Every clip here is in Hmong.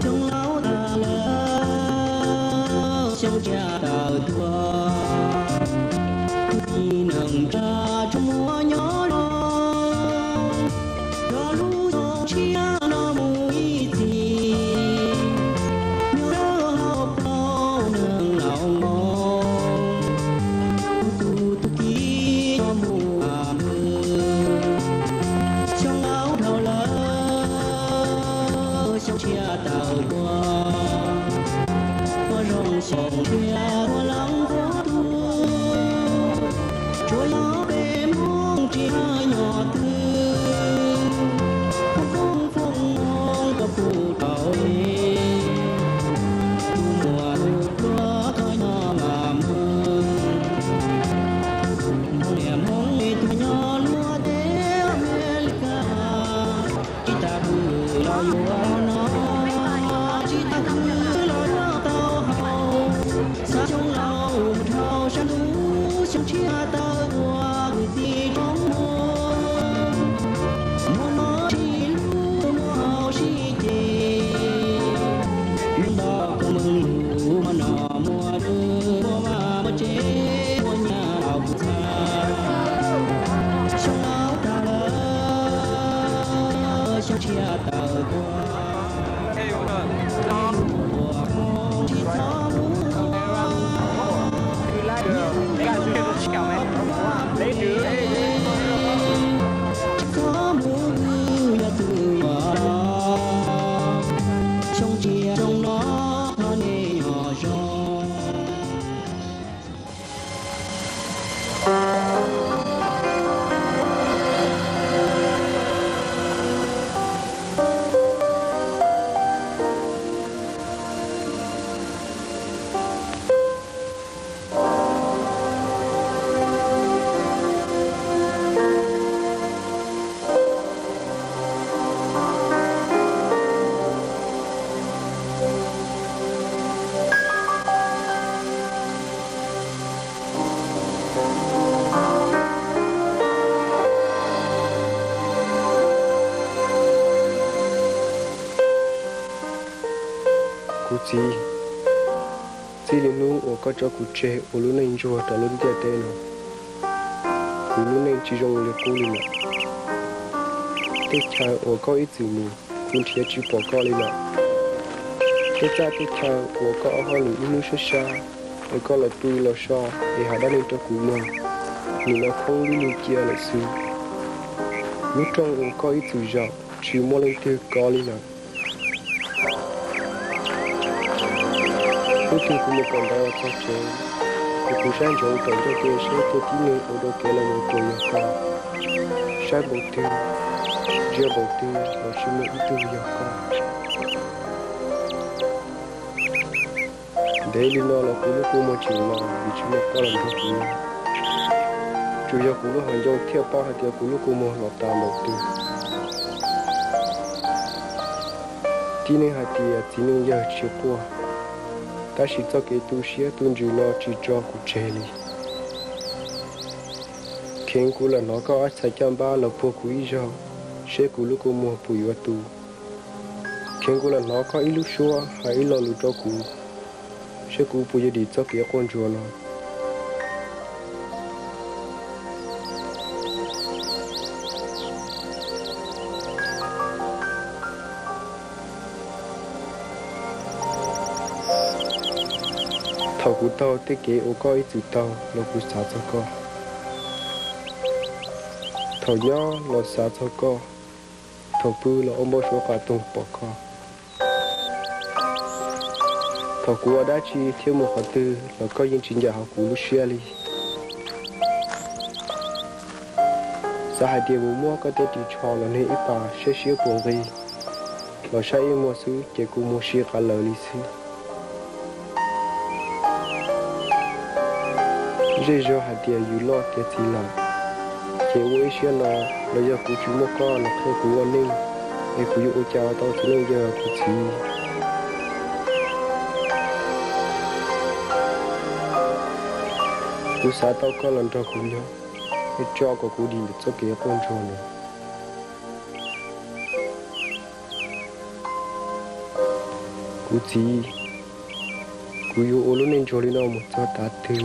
Xyoo laub tag lawm, xyoo tshiab tawm tuaj, tus txiv neej ntsha tsuas muaj nyob los, cov lub xyoo tshiab no mus ib txhis, nyob rau hauv plaub neeg laus no, kuv tus tub ki no mus ua nws. Xyoo laub dhau lawm, xyoo tshiab tawm tuaj, ua zoo xyoo tshiab ua leej ua tus, tsuas yog peb Hmoob tsis haj nyob twg, foom koob foom hmoov koj puv rau es, tus muaj tus pluag koj nyob lam Hmoob, Hmoob niam Hmoob txiv nyob luag teb Amelikas, tsis tas pw los yuav no, tsis tas pw los yuav tau haus. Xav xyoo laus mus dhau sab ntuj, xyoo tshiab tawm tuaj kwv tij tsoom muam, muaj noj sib hlub muaj haus sib ce, muaj nto koob muaj lus muaj nom muaj tswv muaj vaj muaj tsev muaj nyab laus puv txha. Xyoo laub tag lawm, xyoo tshiab tawm tuaj, ua Hmoob tsis txhob mus ua, tsis txhob mus ua, tsis txhob mus ua yog twg yuav los, xyoo tshiab xyoo no thov nej nyob zoo. Kuv txiv, txij li hnub uas koj tso kuv tseg ua lub neej ntsuag rau lub ntiaj teb no, kuv lub neej tsis zoo li qub li lawm. Tej chaw uas koj ib txwm mus, kuv nrhiav tsis pom koj li lawm. Tej txaj tej chaw uas koj ob hauj lwm ib hnub sab sab, es koj los pw los so es hais dab neeg rau kuv mloog, nim no khoob lub lug cia lawm xwb. Lub rooj uas koj ib txwm zaum, tsis muaj leej twg kov li lawm. Hnub twg kuv mus kawm ntawv los txog tsev, kuv kuv saib ntsoov tom ncauj ke saib tej tib neeg ua dua kev los mus puas yog koj. Saib npaum twg, ntsia npaum twg los tsis muaj ib tug yog koj. Ntev li no los kuv lub kua muag tseem los vim tsis muaj koj los nrog kuv nyob. Tsuas yog kuv lub hauv ncoo thiaj paub hais tias kuv lub kua muag los tas npaum twg. Tib neeg hais tias txiv neej yawg tsis quaj, tab sis txoj kev tu siab tu ntsws no tsis tso kuv tseg li. Kheev kuv lam hnov koj ob txhais caj npab los puag kuv ib zaug, seb kuv lub kua muag puas yuav tu. Kheev kuv lam hnov koj ib lub suab hais ib lo lus rau kuv, seb kuv puas yuav dim txoj kev quaj ntsuag no. Thaum kuv taug tej kev uas koj ib txwm taug los kuv xav txog koj. Thaum nyob los xav txog koj, thaum pw los ua npau suav qam toog pom koj. Thaum kuv ua dab tsi thiab mus qhov twg los koj yeej tsis ncaim hauv kuv lub siab li. Xav hais tias mus muab koj tej ris tsho los neg ib pas saib siab puas nqig, los saib ib muag xwb ces kuv mus si qab lawm li xwb. Zej zog hais tias yus loj tiav txiv lawm, ces ua ib siab no los yog kuv tsis muaj koj los qhia kuv ua neej, es kuv yuav ua cas tau txiv neej yawg kuv txiv. Kuv xav tau koj los nrog kuv nyob, es tso kom kuv dim ntawm txoj kev quaj ntsuag no. Kuv txiv, kuv yuav ua lub neej ntsuag li no mus txog tav twg?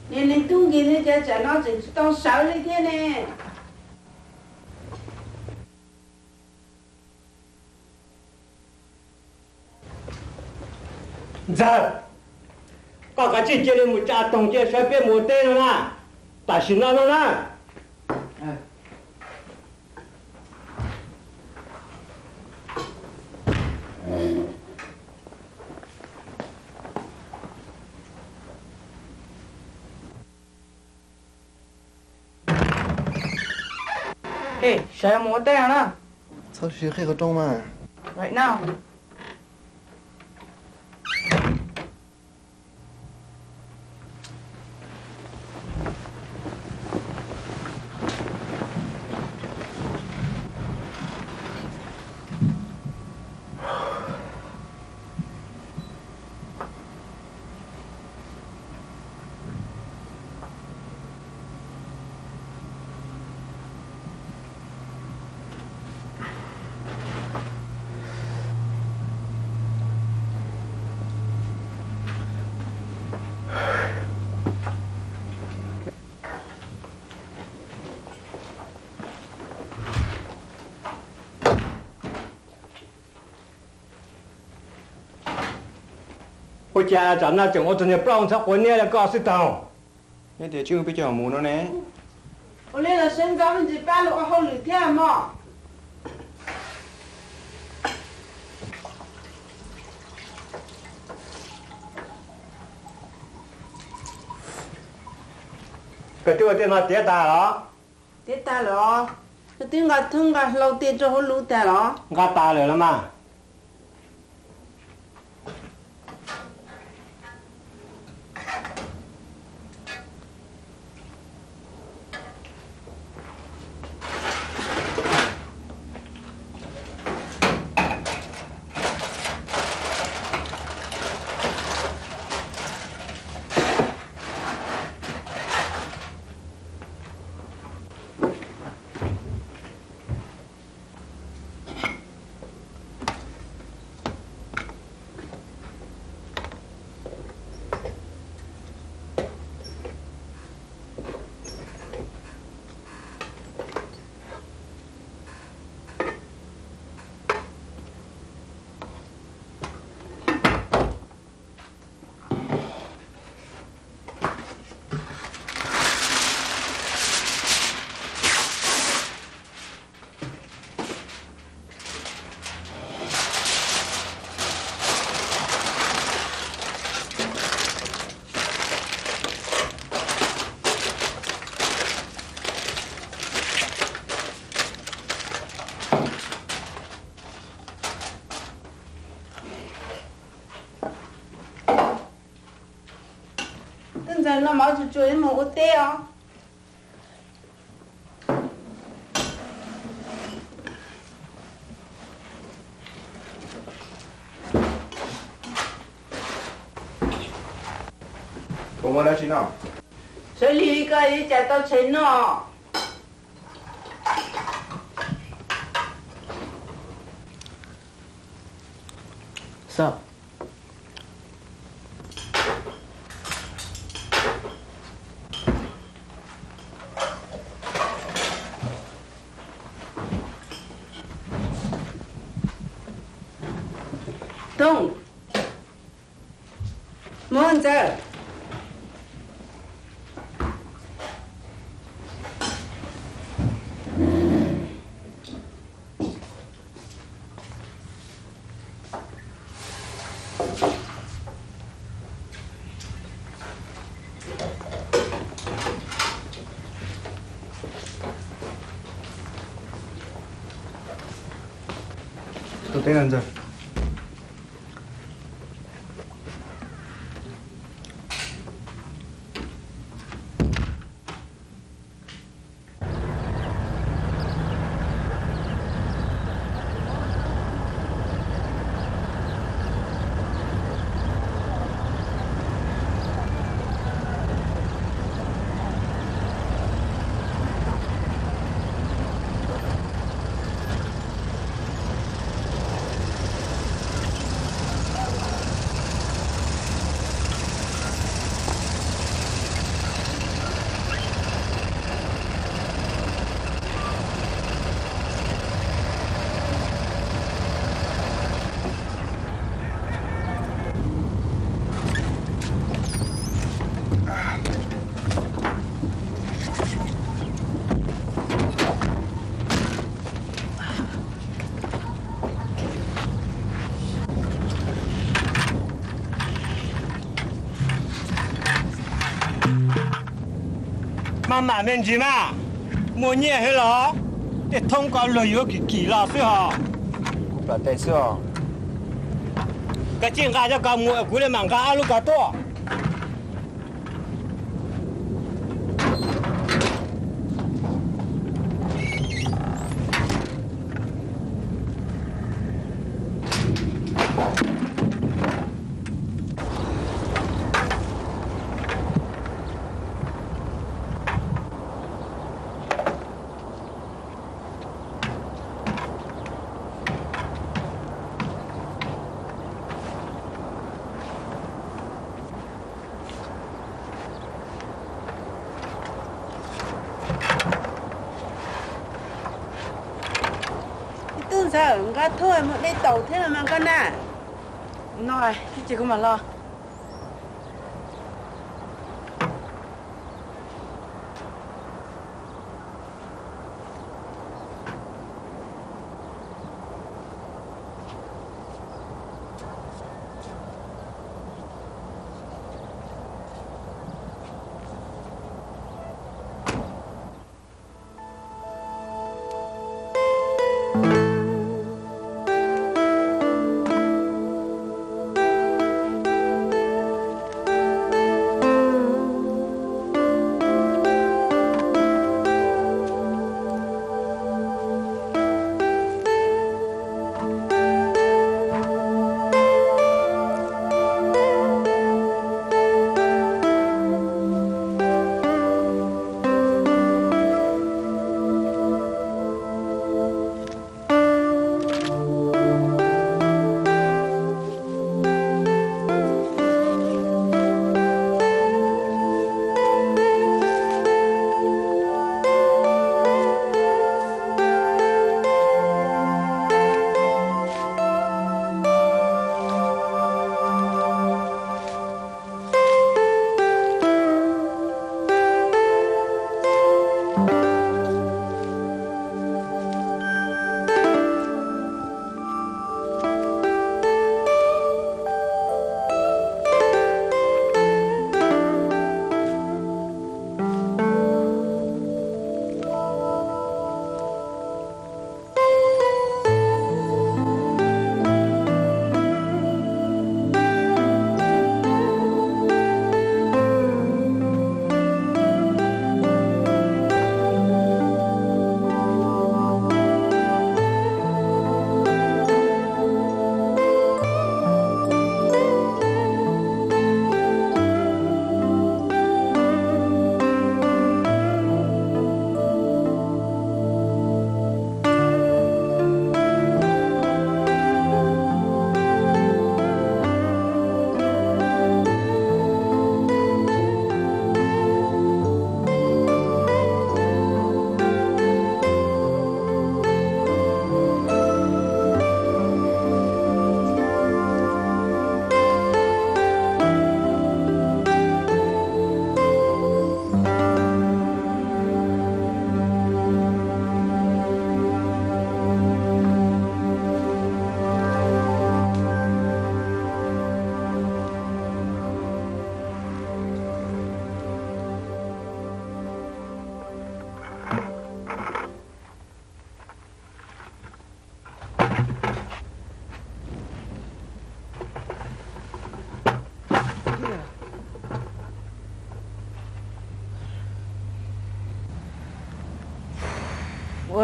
Niag neeg tub nkeeg thiab cas tsam no tseem tsis tau sawv li thiab ne? Ntxawg, koj kav tsij cia li mus tsa toog cia sawv peb mus ua teb no na, tam sim no no na. Sawv mus ua teb no na. Txhob siv qhib qhov rooj mas. Ua cas tsam no tseem ua txog niag plaub ntxhab quav niab li koj xwb taug? Neb tias tsis peb coj mus no ne. Ua li los sawv ntxov me ntsis pab luag ua hauj lwm thiab mog. Koj twb ua tej no tiav tas los? Tiav tas los? Koj twb nqa thoob nqa hlau tej rau hauv lub tas los? Nqa tas lawm los mas. Noj mov tsuag tsuag mus ua teb os. Puas muaj dab tsi noj? Sawv lig li koj cas tau tshais noj? Tooj, Muaj Ntxawg. Tuaj teb no Ntxawg. Maj mam me ntsis mas, muaj nyiaj xwb los, tej thoob ko luag yuav kim kim los xwb hos. Kuv plam tes xwb os. Koj tsis nqa coj ko mus, kuv li mam nqa ob lub ko tuaj. Tub Ntxawg, nqa thuj mus de taum thiab los mas koj na. No, ib chim kuv mam los.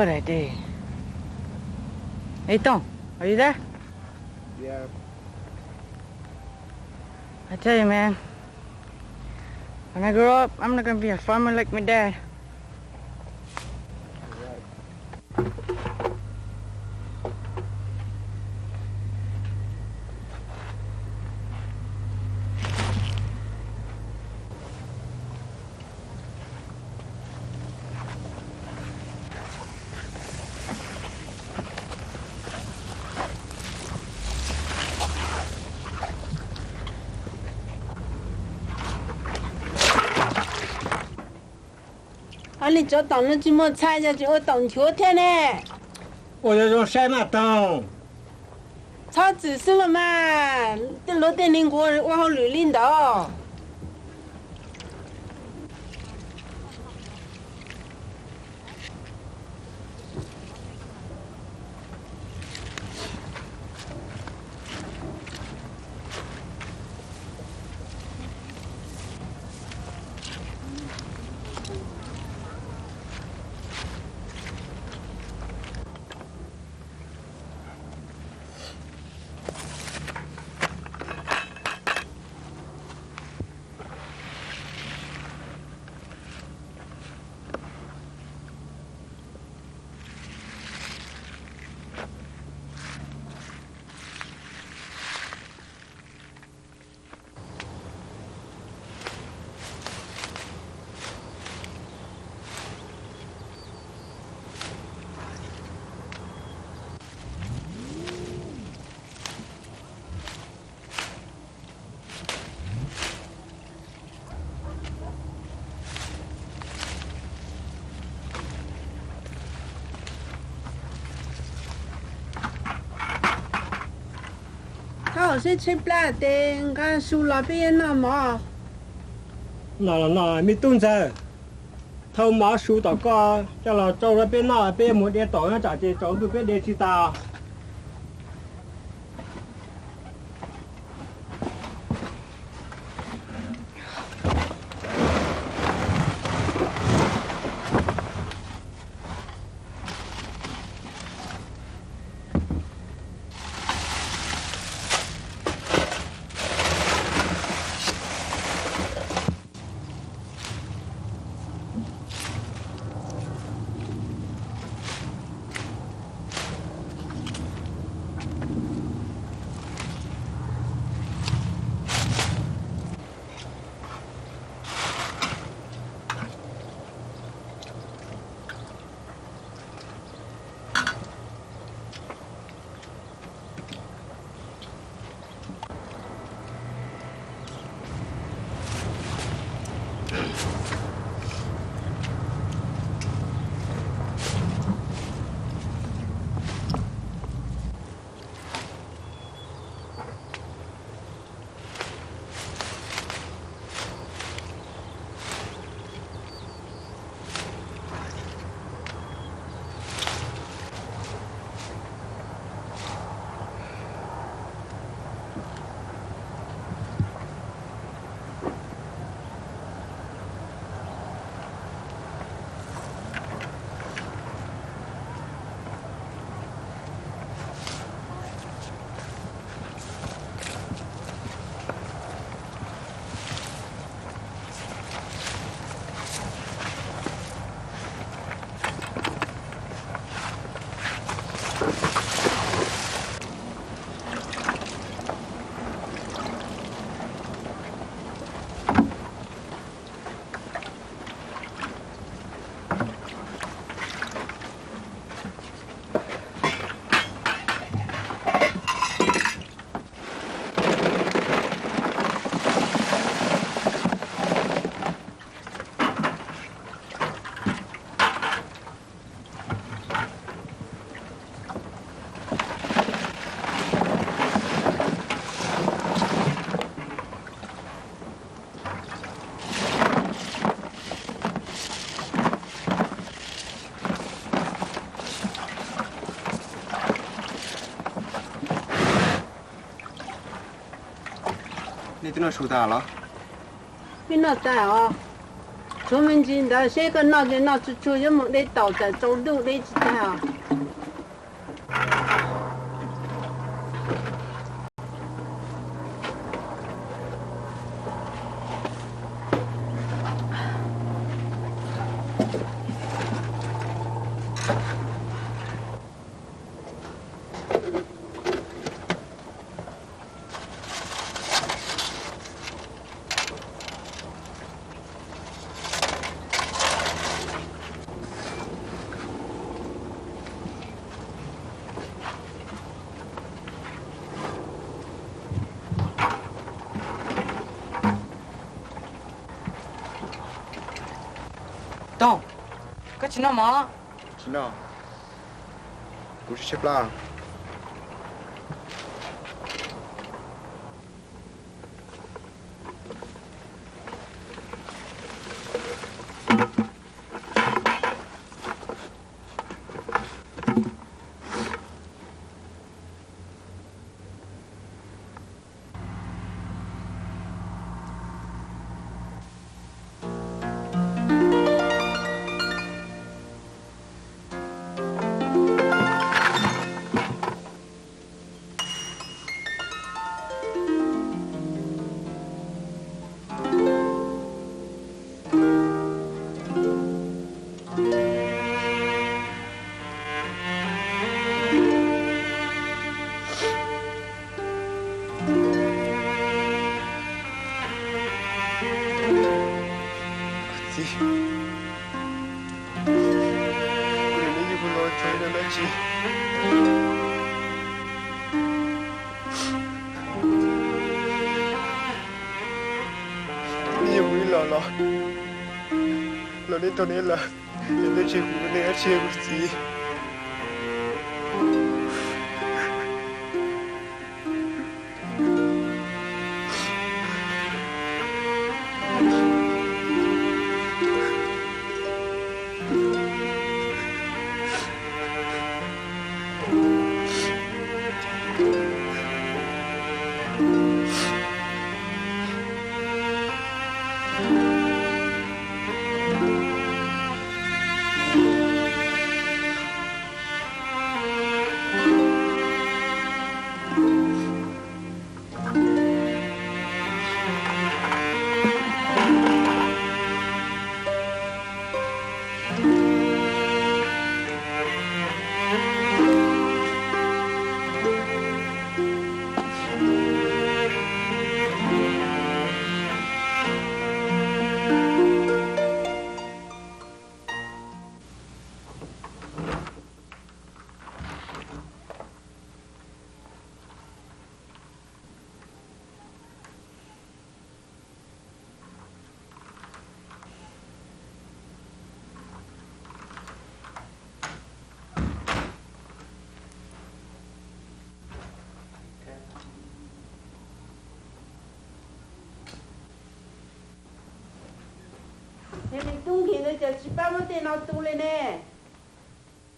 Hey, Tom, are you there? Yeah. I tell you, man, when I grow up, I'm not gonna be a farmer like my dad. Ob niag tsov tom no tsis muaj txhaj, yog tsis ua taum nchuav thiab ne. Ua zoo zoo saib mas Toog. Txhob txwm xwb los mas, tej lub tej neeg nquag ua hauj lwm li ntawd. Thauj seb tshaib plab ces nqa su los peb yuav noj mov. Noj los noj me tub ntxawg, thauj mov su tom koj coj los rau peb noj, peb yuav mus de taum no tsam ces tsaus ntuj peb de tsis tau. Nej twb noj su tas los? Peb noj tas os. Tshuav me ntsis ntawd seb koj noj ces noj tsuag tsuag, yuav mus de taum tsam tsaus ntuj de tsis tag. Toog, koj tsis noj mov? Tsis noj, kuv tsis tshaib plab. Kuv txiv, kuv niam yeej hu los txog ib dab tsi. Nej yog kuv ib los los, los nej tau nej lawm, nej tsis kuv nej dab tsi kuv txiv. Niag me tub nkeeg ntawd cas tsis pab muab tej no tu li ne?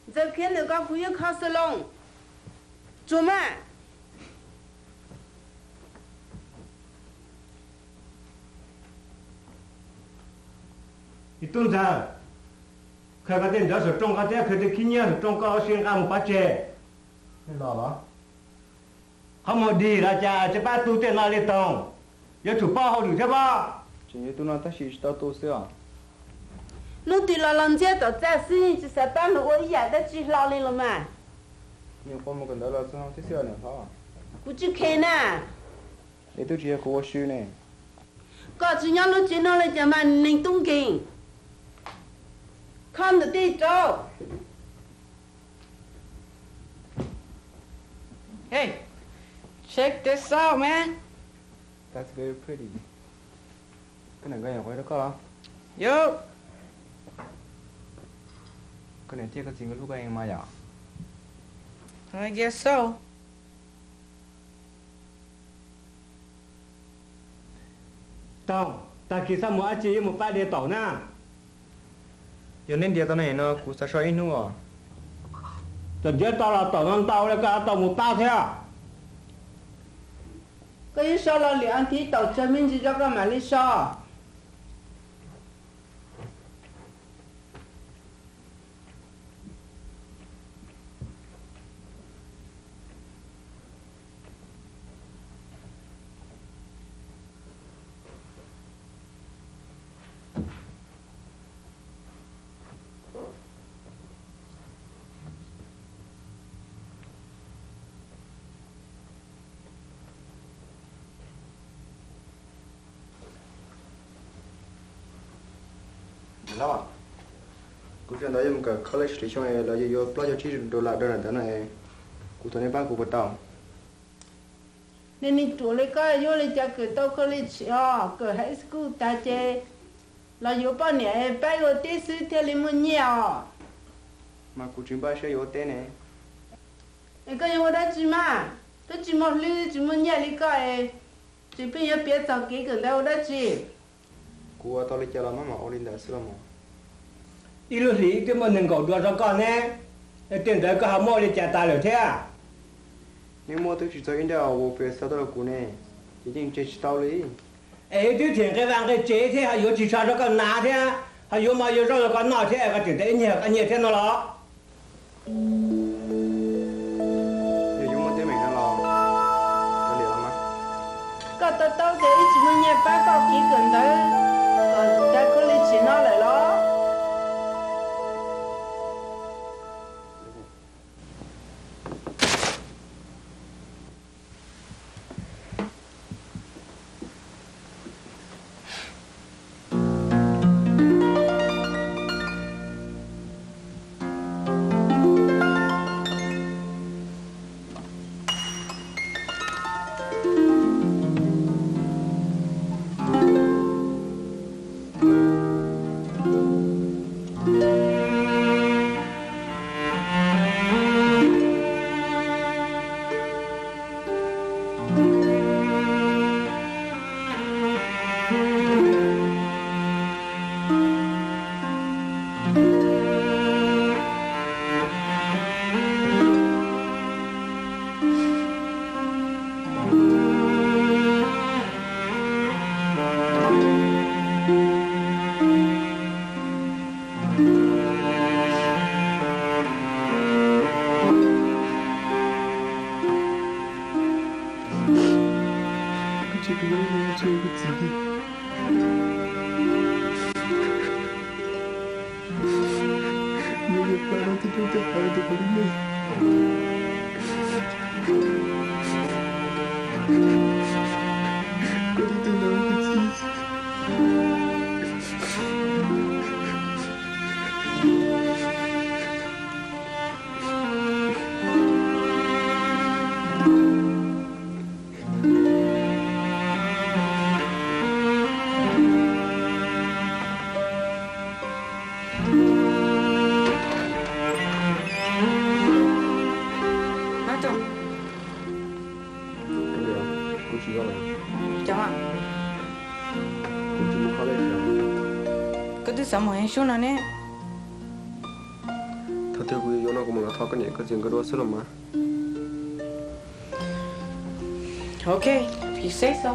Ntxawm khiav ntawm ko kuv yuav kho xwb los. Tsuag mas. Ib tug ntxawg, khaws koj tej ntawv saum rooj ko thiab khaws tej khib nyiab saum rooj ko ua si nqa mus pov tseg. Qhov muag dig los cas tsis pab tu tej no li Toog, yuav tsum paub hauj lwm thiab pob. Tseem yog tus no tab sis tsis tau tu xwb os. Hnub twg los los ntxiab tom txaj xwb, tsis xav pab luag ua ib yam dab tsi hlo li los mas. Nyuam qhuav mus kawm ntawv los txog thiab xwb niam hlob. Kuv tsis kheev na. Es twb tsis yog kuv ua si ne. Koj tsis nyob lub tsev no li cas mas neeg tub nkeeg. Kho ntawm tej rau. Hey, check this out, man. That's very pretty. Koj niam nkawd nyuam qhuav yog rau koj los? Yep. Koj niam thiab koj txiv nkawd hlub koj heev mas yom? I guess so. Toog, tag kis xab mus dab tsi yuav mus pab de taum na? Yog neb ntiav tau ne no kuv xav so ib hnub os. Txawm ntiav tau los taum no ntau li koj tau mus pab thiab. Koj yuav so los lwm as thiv taum tsawg me ntsis rau koj mam li so. Los, kuv sawv ntxov yuav mus kawm college lwm xyoo es lawv yuav yuav plaub caug tsib dollar rau ntawm ntawd no es, kuv thov nej pab kuv puas tau? Nej me ruam li koj yuav li cas kawm tau college os, kawm high school tag ces los yuav poj niam pab ua teb xwb thiaj li muaj nyiaj os. Mas kuv tsis npaj siab yuav ua teb ne. Es koj yuav ua dab tsi mas? Twb tsis muaj hlwb tsis muaj nyiaj li koj es, tsis pheej yuav piav txog kev kawm ntawv ua dab tsi? Kuv ua tau li cas los maj mam ua li ntawd xwb los mas. Ib lub hlis twb muaj nees nkaum dua rau koj ne, tej ntawd koj ho muaj ua li cas tas lawm thiab? Nej muaj twb tsis txog ib nrab uas piav xav tuaj rau kuv ne, ces yeej tseg tsis tau li. Es twb them nqe vaj nqe tsev thiab ho yuav tsis tshua rau koj hnav thiab, ho yuav mov yuav zaub rau koj noj thiab, koj tseem tias ib nyuag koj nyiaj thiab no los? Yog yuav muaj teeb meem no los, koj tau taub tias wb tsis muaj nyiaj pab koj kev kawm ntawv, kom tag college no lawm los? Kuv tsis, kuv tsis mus college. Koj twb xav mus heev sub no ne. Thaum twg kuv yuav yuav no kuv mam los thov koj niam koj txiv nkawd dua xwb los mas. Ok, if you say so.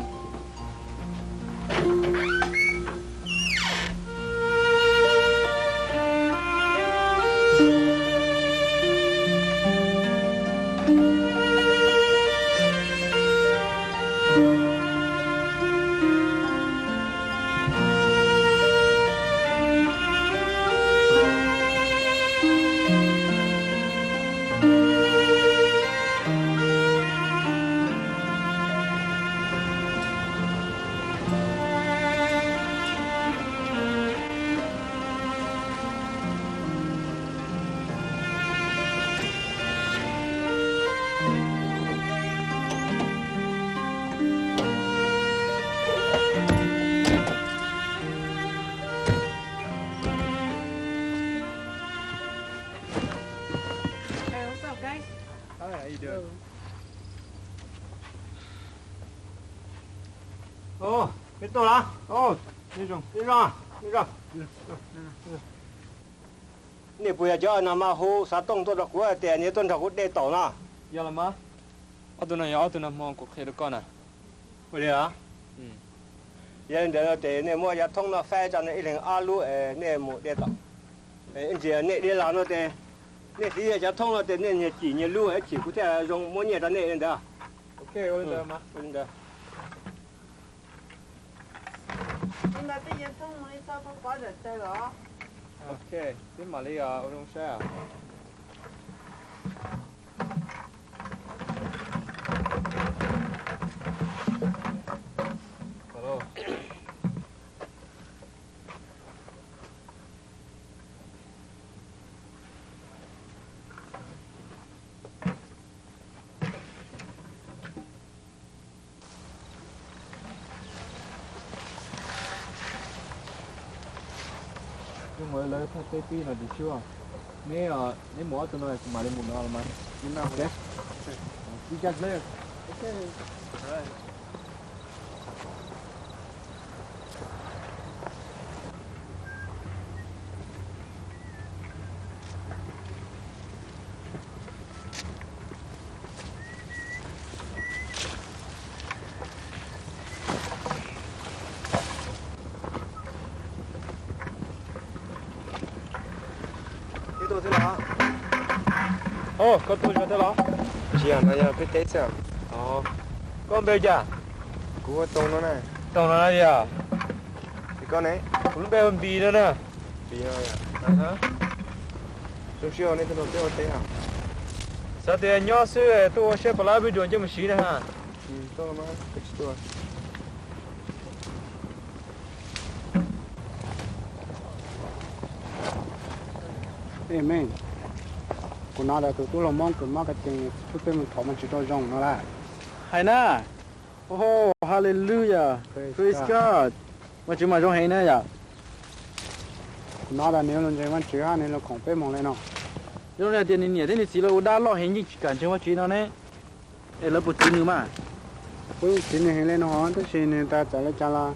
Hey, what's up, guys? Hi, how you doing? Ov, nej tuaj los? Ov, nej zoo, nej zoo, nej zoo. Nej puas yog cov no mas hu xov tooj tuaj rau kuv tias nej tuaj nrog kuv de taum no? Yog los mas. Ob tug no yog ob tug nag hmo kuv qhia rau koj na. Ua li os. Yog li ntawd no ces nej muab yav thoob no faib tso, nej ib leeg ob lub es nej mus de taum. Ib ntsis nej de los no ces nej txiv yog cov thoob no ces nej nyiag cim nyiag lub ib chim kuv thiaj zoo muab nyiaj rau nej li ntawd. Ok, ua li ntawd. Li ntawd tej yav thoob mus li txog pov pov zam taw los. Ok, peb mam li ua zoo saib. Mus lawv thaj teb pib no tis sub. Neb, neb mus ob tug no kuv mam li mus no los mas. Koj tuaj zog thiab los? Tsis yog, no yog peb teb xwb. Koj npe cas? Kuv hu Toom no na. Toom no na yog? Koj ne? Kuv lub npe hu Npis no na. Npis no yog. Zoo siab nej tuaj nrog peb ua teb. Xav tias nyob xwb tuaj ua saib puas lab vij duas coj mus siv na ha. Ej me, kuv hnov tias tus tub hluas Hmoob kws mob ko ces pub peb mus thov Vaajtswv rau zoo no lawm. Hais na. Hallelujah, praise God. Vaajtswv mas zoo heev na yom. Kuv hnov tias nws yuav lug ntseeg Vaajtswv hab nws lug koom peb moog le no. Zoo li hais tias nws niam thiab nws txiv lawv ua dab loj heev yeej tsis kam ntseeg Vaajtswv no ne. Es lawv puas txwv nws mas? Kuv yeej txwv nws heev le no, tab sis nws tas txawm le caag los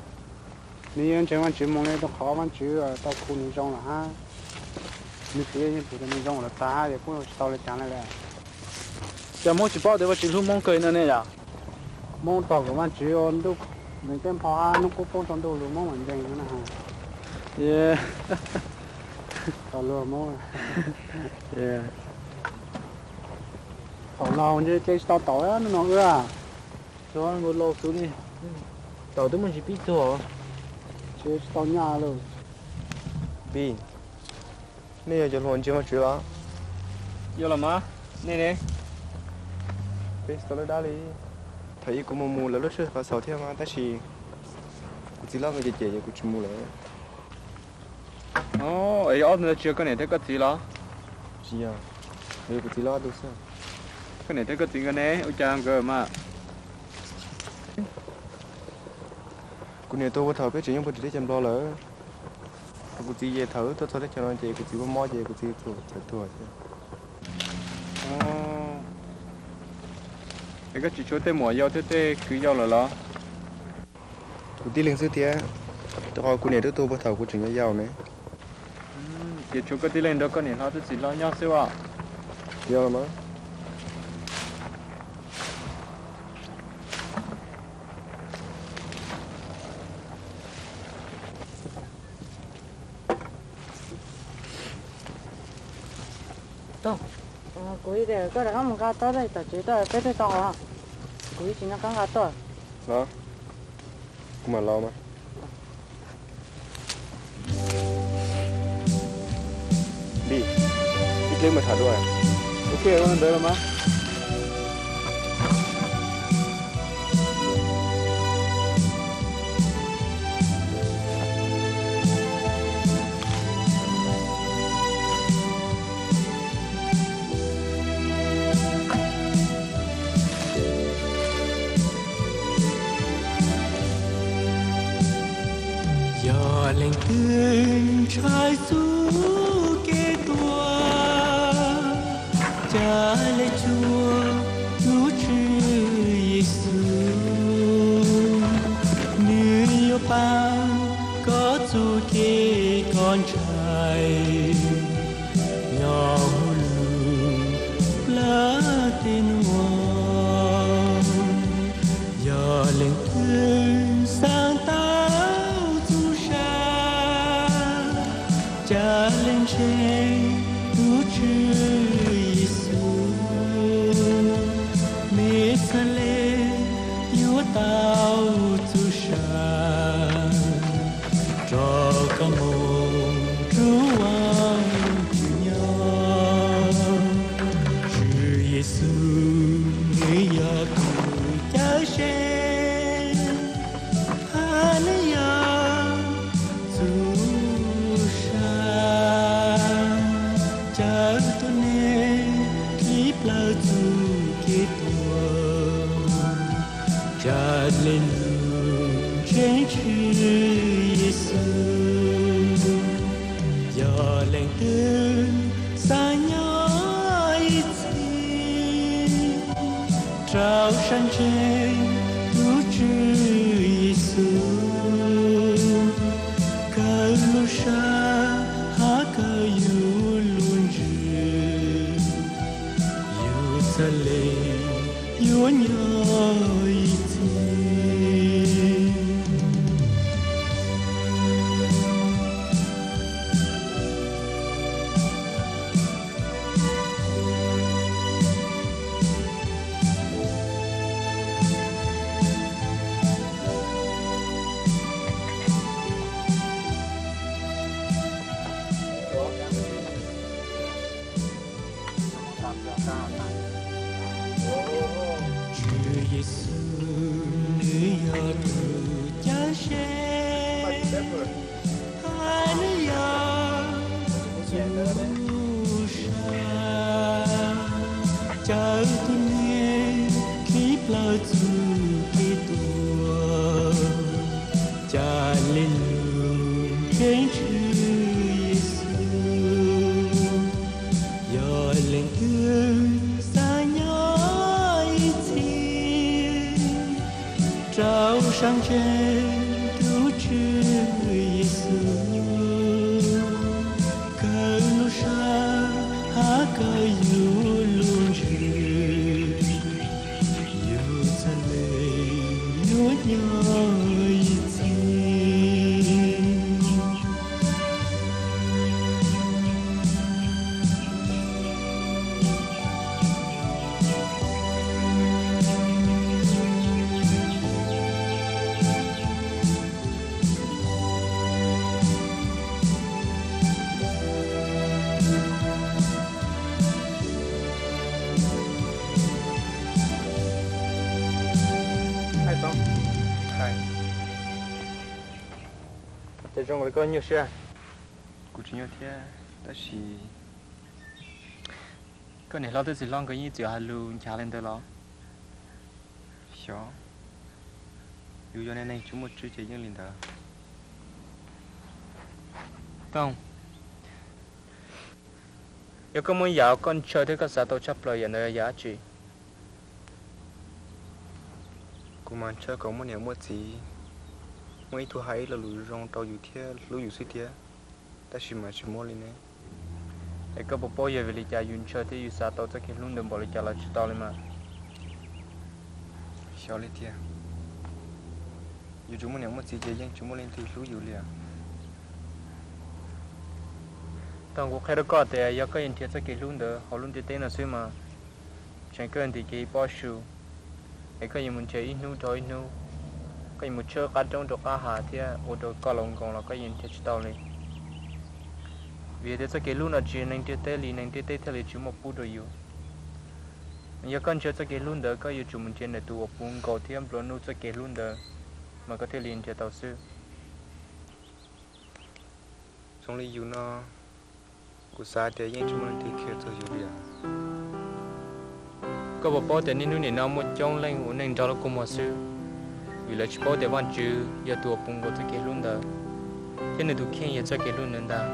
nws yuav ntseeg Vaajtswv moog le rau qhov Vaajtswv tau khu nws zoo lawm hab nws txiv yeej pum nws zoo lawm tag hab es kuj tsis tau le caag le lawm. Cas Hmoob tsis paub tias Vaajtswv hlub Hmoob kawg no ne yom? Hmoob tog kom Vaajtswv ua ntuj, nws tej npho hab hnub qub poob rua ntuj lug Hmoob mam ntseeg no na. Tog luag Hmoob. Thaum laug ntshe cia tsis tau taum hnub no wb. Thaum laug xwb ne, taum twb muaj ntsis pib tuag. Tsis tau nyaj lawm. Pib, nej yog cov hluas ntseeg Vaajtswv los? Yog los mas, nej ne? Peb tsis tau lawv dab li. Thaum ub kuv mus mus lawv lub tsheb qhov xaus thiab mas tab sis kuv txiv loj nkawd cem cem ces kuv tsis mus lawm. Es ob tug ntawd tsis yog koj niam thiab koj txiv los? Tsis yog, yog kuv txiv loj ob tug xwb. Koj niam thiab koj txiv nkawd ne, ua cas nkawd mas? Kuv niam tuag puag thaum peb tseem nyob puag tim teb chaws Nplog lawm. Kuv txiv ces thaum wb tuaj txog teb chaws no ces kuv txiv mob mob ces kuv txiv txawm tuag thiab. Es koj tsis tshuav tej muam yau thiab tej kwv yau lawm los? Kuv tib leeg xwb thiab, rau qhov kuv niam twb tuag puag thaum kuv tseem yau yau ne. Ces tshuav koj tib leeg nrog koj niam hlob thiab txiv hlob nyob xwb os? Yog los mas. Kuv, koj rov qab mus nqa tau tom tsev tuaj peb tuaj tau os. Kuv tsis nco qab nqa tuaj. Los, kuv mam los mas. Li, ib pliag mam tham dua. Ok, ua ntawd los mas. Yog leej twg ntshai txuj kev tuag, caw lawv cuag tus Tswv Yexus, nws yuav pab koj txuj kev koj ntshai. Nyob hauv lub plawv teb nuav, yog leej twg xaav tau txuj sa, caw lawv ntseeg tus Tswv Yexus, mej txhad le yuav tau txuj sa, rau koj moog rua Vaajtswv nyob. Tswv Yexus nws yog tus cawm seej, hab nws yog txuj sa, caw tuab neeg dlib plawv txuj kev tuag, raws le lug ntseeg Tswv Yexus. Yog leej twg xav nyob ib txhis, rau sab ntseeg tus Tswv Yexus, kawg lub sab hab kawg yus lub ntsws, yus txhad le yuav nyob ib txhis. Tswv Yexus nws yog tus cawm seej, hab nws yog tus lub sa, cawm tus neeg khib plawg txuj kev tuag, ca le lug ntseeg Tswv Yexus. Yog leej twg xav nyob ib txhis, rau sab ntseeg tus Tswv Yexus, kawg lub sab hab kawg yus lub ntsws, yus txhad le yuav nyob ib txhis. Cas zoo li koj nyuaj siab? Kuv tsis nyuaj thiab, tab sis koj niam hlob thiab txiv hlob nkawd yeej txawm hais lus nchav li ntawd los? Xyov, yus yog neeg tsis muaj tswv ces yeej li ntawd. Tooj, yog koj muaj ib yam koj ntshaw thiab koj xav tau tshaj plaws, yam ntawd yog yam dab tsi? Kuv mas ntshaw kom muaj niam muaj txiv, muaj ib tug hais ib lo lus zoo rau yus thiab hlub yus xwb thiab, tab sis mas tsis muaj li ne. Es koj puas paub yog vim li cas yus ntshaw thiab yus xav tau txoj kev hlub ntawd npaum li cas los tsis tau li mas? Xyov li tiag, yus tsis muaj niam muaj txiv ces yeej tsis muaj leej twg hlub yus li. Tooj, kuv qhia rau koj tias yog koj yuav nrhiav txoj kev hlub ntawd hauv lub ntiaj teb no xwb mas tseem kawg ntim kev ib pob su, es koj yuav mus nrhiav ib hnub dhau ib hnub, koj yuav mus tshawb qab roob rau qab hav thiab ua rau koj laus nkoos los koj yeej nrhiav tsis tau li. Vim tias txoj kev hlub no tsis yog neeg ntiaj teb li, neeg ntiaj teb thiaj li tsis muaj pub rau yus. Yog koj ntshaw txoj kev hlub ntawd koj yuav tsum mus nrhiav nws tus uas puv nkaus thiab nplua nuj txoj kev hlub ntawd mas koj thiaj li nrhiav tau xwb. Zoo li yus no, kuv xav tias yeej tsis muaj leej twg khiav txog yus li os. Koj puas paub tias niaj hnub nim no muaj coob leej ua neej nrog lub kua muag xwb, vim lawv tsis paub tias Vajtswv yog tus uas puv nkaus txoj kev hlub ntawd, thiab nws tus kheej yog txoj kev hlub ntawd ntag.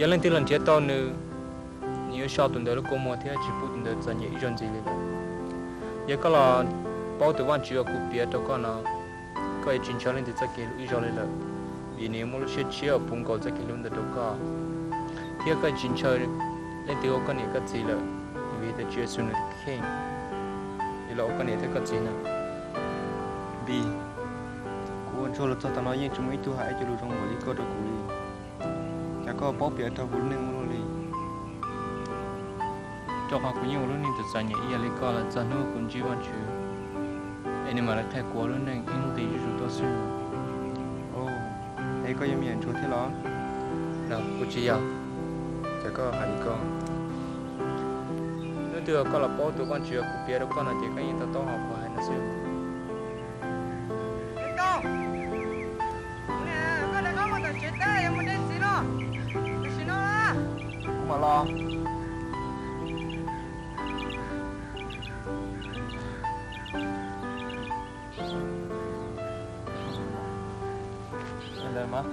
Yog leej twg los nrhiav tau nws, nws yuav so tus ntawd lub kua muag thiab tsis pub tus ntawd txom nyem ib zaug ntxiv li lawm. Yog koj los paub tus Vajtswv uas kuv piav rau koj no, koj yuav tsis ntshaw leej twg txoj kev hlub ib zaug li lawm, vim nws yuav muaj lub siab tshiab uas puv nkaus txoj kev hlub ntawd rau koj. Thiab koj yuav tsis ntshaw leej twg ua koj niam koj txiv lawm, vim tias Tswv Yexus nws kheej yuav los ua koj niam thiab koj txiv na. Npis, kuv ua ntsuag los txog tav no yeej tsis muaj ib tug hais ib co lus zoo npaum li koj rau kuv li. Cas koj paub piav raug kuv lub neej ua luaj li? Rau qhov kuv yeej ua lub neej txom txom nyem ib yam li koj los txog hnub kuv ntsib Vajtswv, es nws mam li qhia kuv ua lub neej ib nqis zuj zus tuaj xwb. Es koj yog me nyuam ntsuag thiab los? Kuv tsis yog. Cas koj hais li ko? Hnub twg koj los paub tus Vajtswv uas kuv piav rau koj no ces koj yeej to taub hais kuv hais no xwb. Koj rov qab mus tom tsev teb, yuav mus de txiv no. Tam sim no kuv mam los. Ntawd mas.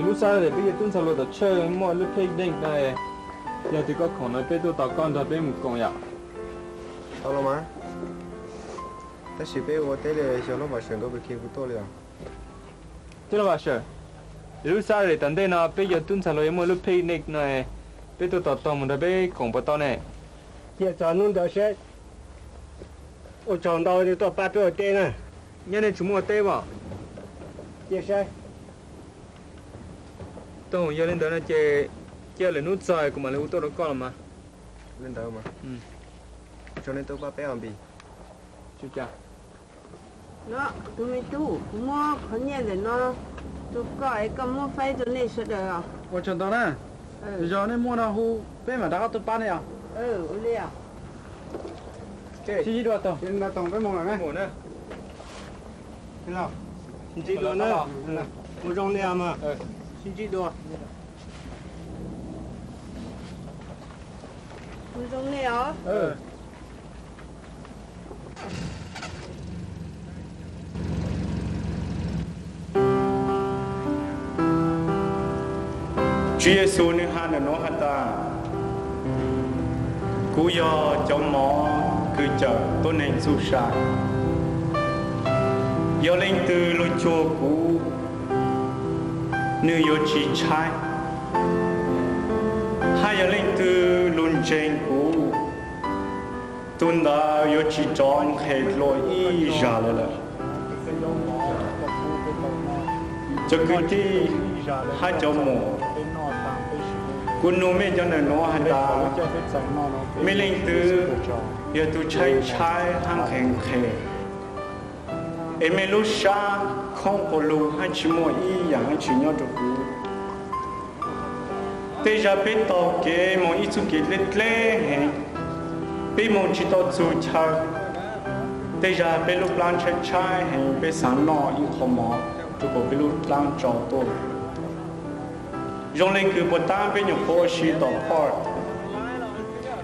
Lub sab peb yog tub ntxhais hluas tom tshawj muaj lub picnic no, yog tias koj khoom no peb tuaj tos koj nrog peb mus koom yom. Tau los mas, tab sis peb ua teb li xyov lub Vam Sawm nkawd puas khi kuv tuaj li os. Tij laug Vam Sawm, lub sab tom ntej no peb yog tub ntxhais hluas yuav muaj lub picnic no, peb tuaj tos tog mus nrog peb koom puas tau ne? Cia txog hnub ntawd seb. Ua tsaug ntau tuaj pab peb ua teb na. Nyob nej tsis muaj ua teb as? Cia saib. Tau, yog li ntawd no ces cia lwm hnub txog kuv mam li hu tuaj rau koj los mas. Li ntawd mas, tsaug nej tuaj pab peb os Npis. Tus me tub, kuv muab qhov nyiaj ntawm no rau koj es koj muab faib rau nej sawv daws os. Ua tsaug ntau na. Yog nej muaj no hu peb mam rov qab tuaj pab nej os. Sib ntsib dua tog. Sib ntsib dua na. Ua zoo li mas. Sib ntsib dua. Ua zoo li os. Tswv Yexus nws has ntawm nuav has tas, kuv yog cov mov kws cawm tuab neeg txuj sa. Yog leej twg lug cuag kuv, nwg yuav tsi tshaib, hab yog leej twg lug ntseeg kuv, tug ntawd yuav tsi rov nqhes dlua ib zag le lawm. Cov kwv tij hab cov muam, kuv nug mej cov ntawm nuav has tas, mej leej twg yog tug tshaib tshaib hab nqhes nqhes, es mej lub sab khoob quas lug hab tsi muaj ib yaam dlaab tsi nyob rua kuv. Tej zag peb taug kev moog ib txuj kev dleb dleb heev, peb moog tsi tau txug chaw. Tej zag peb lub plab tshaib tshaib heev, peb xaav noj ib qho mov rua kuas peb lub plab tsau tuaj. Zoo le kws puas tab peb nyuam qhuav ua si tom phoj,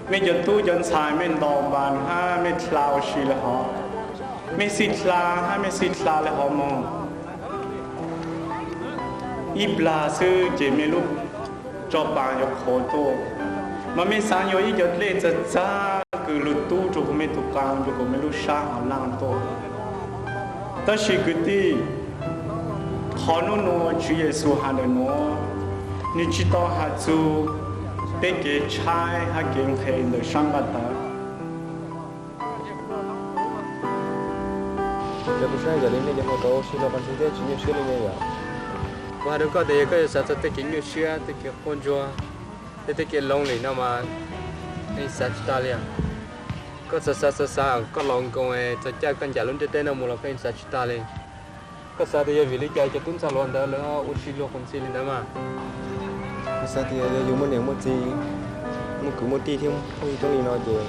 mej cov tub cov ntxhais mej ntaus npas hab mej dlha ua si le hov, mej xij dlha hab mej xij dlha le hov moog. Ib plag xwb ces mej lub tso paas yuav qhuav tuaj, mas mej xaav yuav ib co dlej txag txag kws lug tub rua kuas mej tug qaa rua kuas mej lub sab ho laaj tuaj. Tab sis kwv tij, qhov nub nua Tswv Yexus has ntawm nuav, nwg tsi tau has txug peb kev tshaib hab kev nqhes ntawm sab nqaj tawv. Cov kuv saib yam li nej cov hluas rov ua si rau qhov ntxwg thiab tsis nyuaj siab li ne yom. Kuv has rau koj tias yog koj yuav xav txog tej kev nyuaj siab, tej kev quaj ntsuag, tej tej kev lonely no mas yeej xav tsis tas li os. Koj xav xav xav xav koj laus nkoos txog caij koj ncaim lub ntiaj teb no mus los koj yeej xav tsis tas li. Koj xav tias yog vim li cas cov tub ntxhais hluas ntawd lawv ua si luag qhov ntxhi li ntawd mas? Kuv xav tias yog yus muaj niam muaj txiv, muaj kwv muaj tij thiab phooj ywg tuab neeg no ces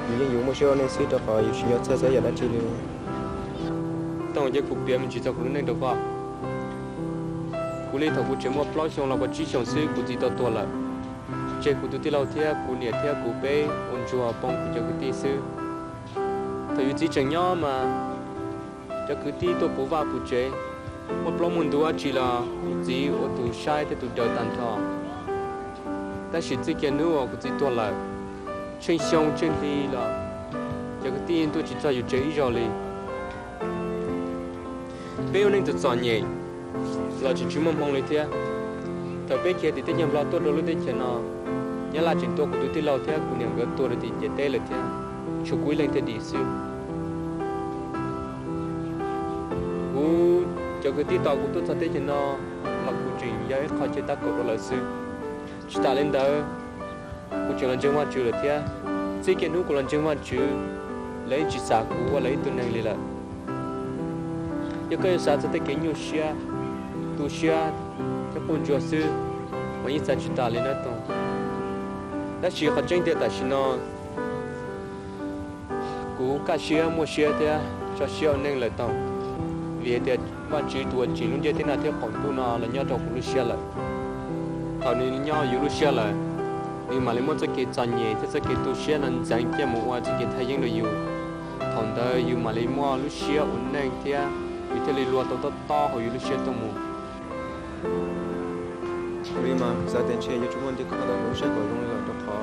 yus yeej yuav muaj siab ua neej xwb rau qhov yus tsis nco txhawj txog yam dab tsi li. Toog, cia kuv piav me ntsis txog kuv lub neej rau koj. Kuv li thaum kuv tseem muaj plaub xyoo los puas tsib xyoos xwb kuv txiv tau tuag lawm, tseg kuv tus tij laug thiab kuv niam thiab kuv peb ua ntsuag poob kuv cov kwv tij xwb. Thaum yus txiv tseem nyob mas cov kwv tij tuaj puv vaj puv tsev, muaj plaub muaj ntug dab tsi los kuv txiv ua tus saib thiab tus daws tag nrho. Tab sis txij kiag hnub uas kuv txiv tuag lawm, tsheej xyoo tsheej hli los cov kwv tij tuaj tsis txog yus tsev ib zaug li. Peb ua neej txom txom nyem los tseem tsis muaj hmoo li thiab. Thaum peb khiav tim teb chaws Nplog tuaj rau lub teb chaws no, nyab laj tseem tua kuv tus tij laug thiab kuv niam nkawd tuag rau tim ciam teb lawm thiab, tshuav kuv ib leeg thiaj dim xwb. Kuv cov kwv tij tos kuv tuaj txog teb chaws no los kuv tseem yog ib qho chaw tab kaum rau lawv xwb. Tsis tas li ntawd, kuv tseem los ntseeg Vajtswv lawm thiab. Txij kiag hnub kuv los ntseeg Vajtswv, lawv yeej tsis xav kuv ua lawv ib tug neeg li lawm. Yog koj yuav xav txog tej kev nyuaj siab, tu siab thiab quaj ntsuag xwb, mas yeej xav tsis tas li na Toog. Tab sis qhov tseeb tiag tam sim no kuv kaj siab muaj siab thiab tso siab ua neej lawm Toog, vim hais tias Vajtswv tus uas tsim lub ntiaj teb no thiab qaum ntuj no los nyob rau kuv lub siab lawm. Thaum nws nyob yus lub siab lawm, nws mam li muab txoj kev txom nyem thiab txoj kev tu siab no ntxeev coj mus ua txoj kev thaj yeeb rau yus. Thaum ntawd yus mam li muaj lub siab ua neej thiab yus thiaj li luag tau tob tob hauv yus lub siab tuaj mus. Kuv li mas kuv xav tias ntshe yuav tsum muaj nti kho tau kuv lub siab kom zoo li lawm rau qhov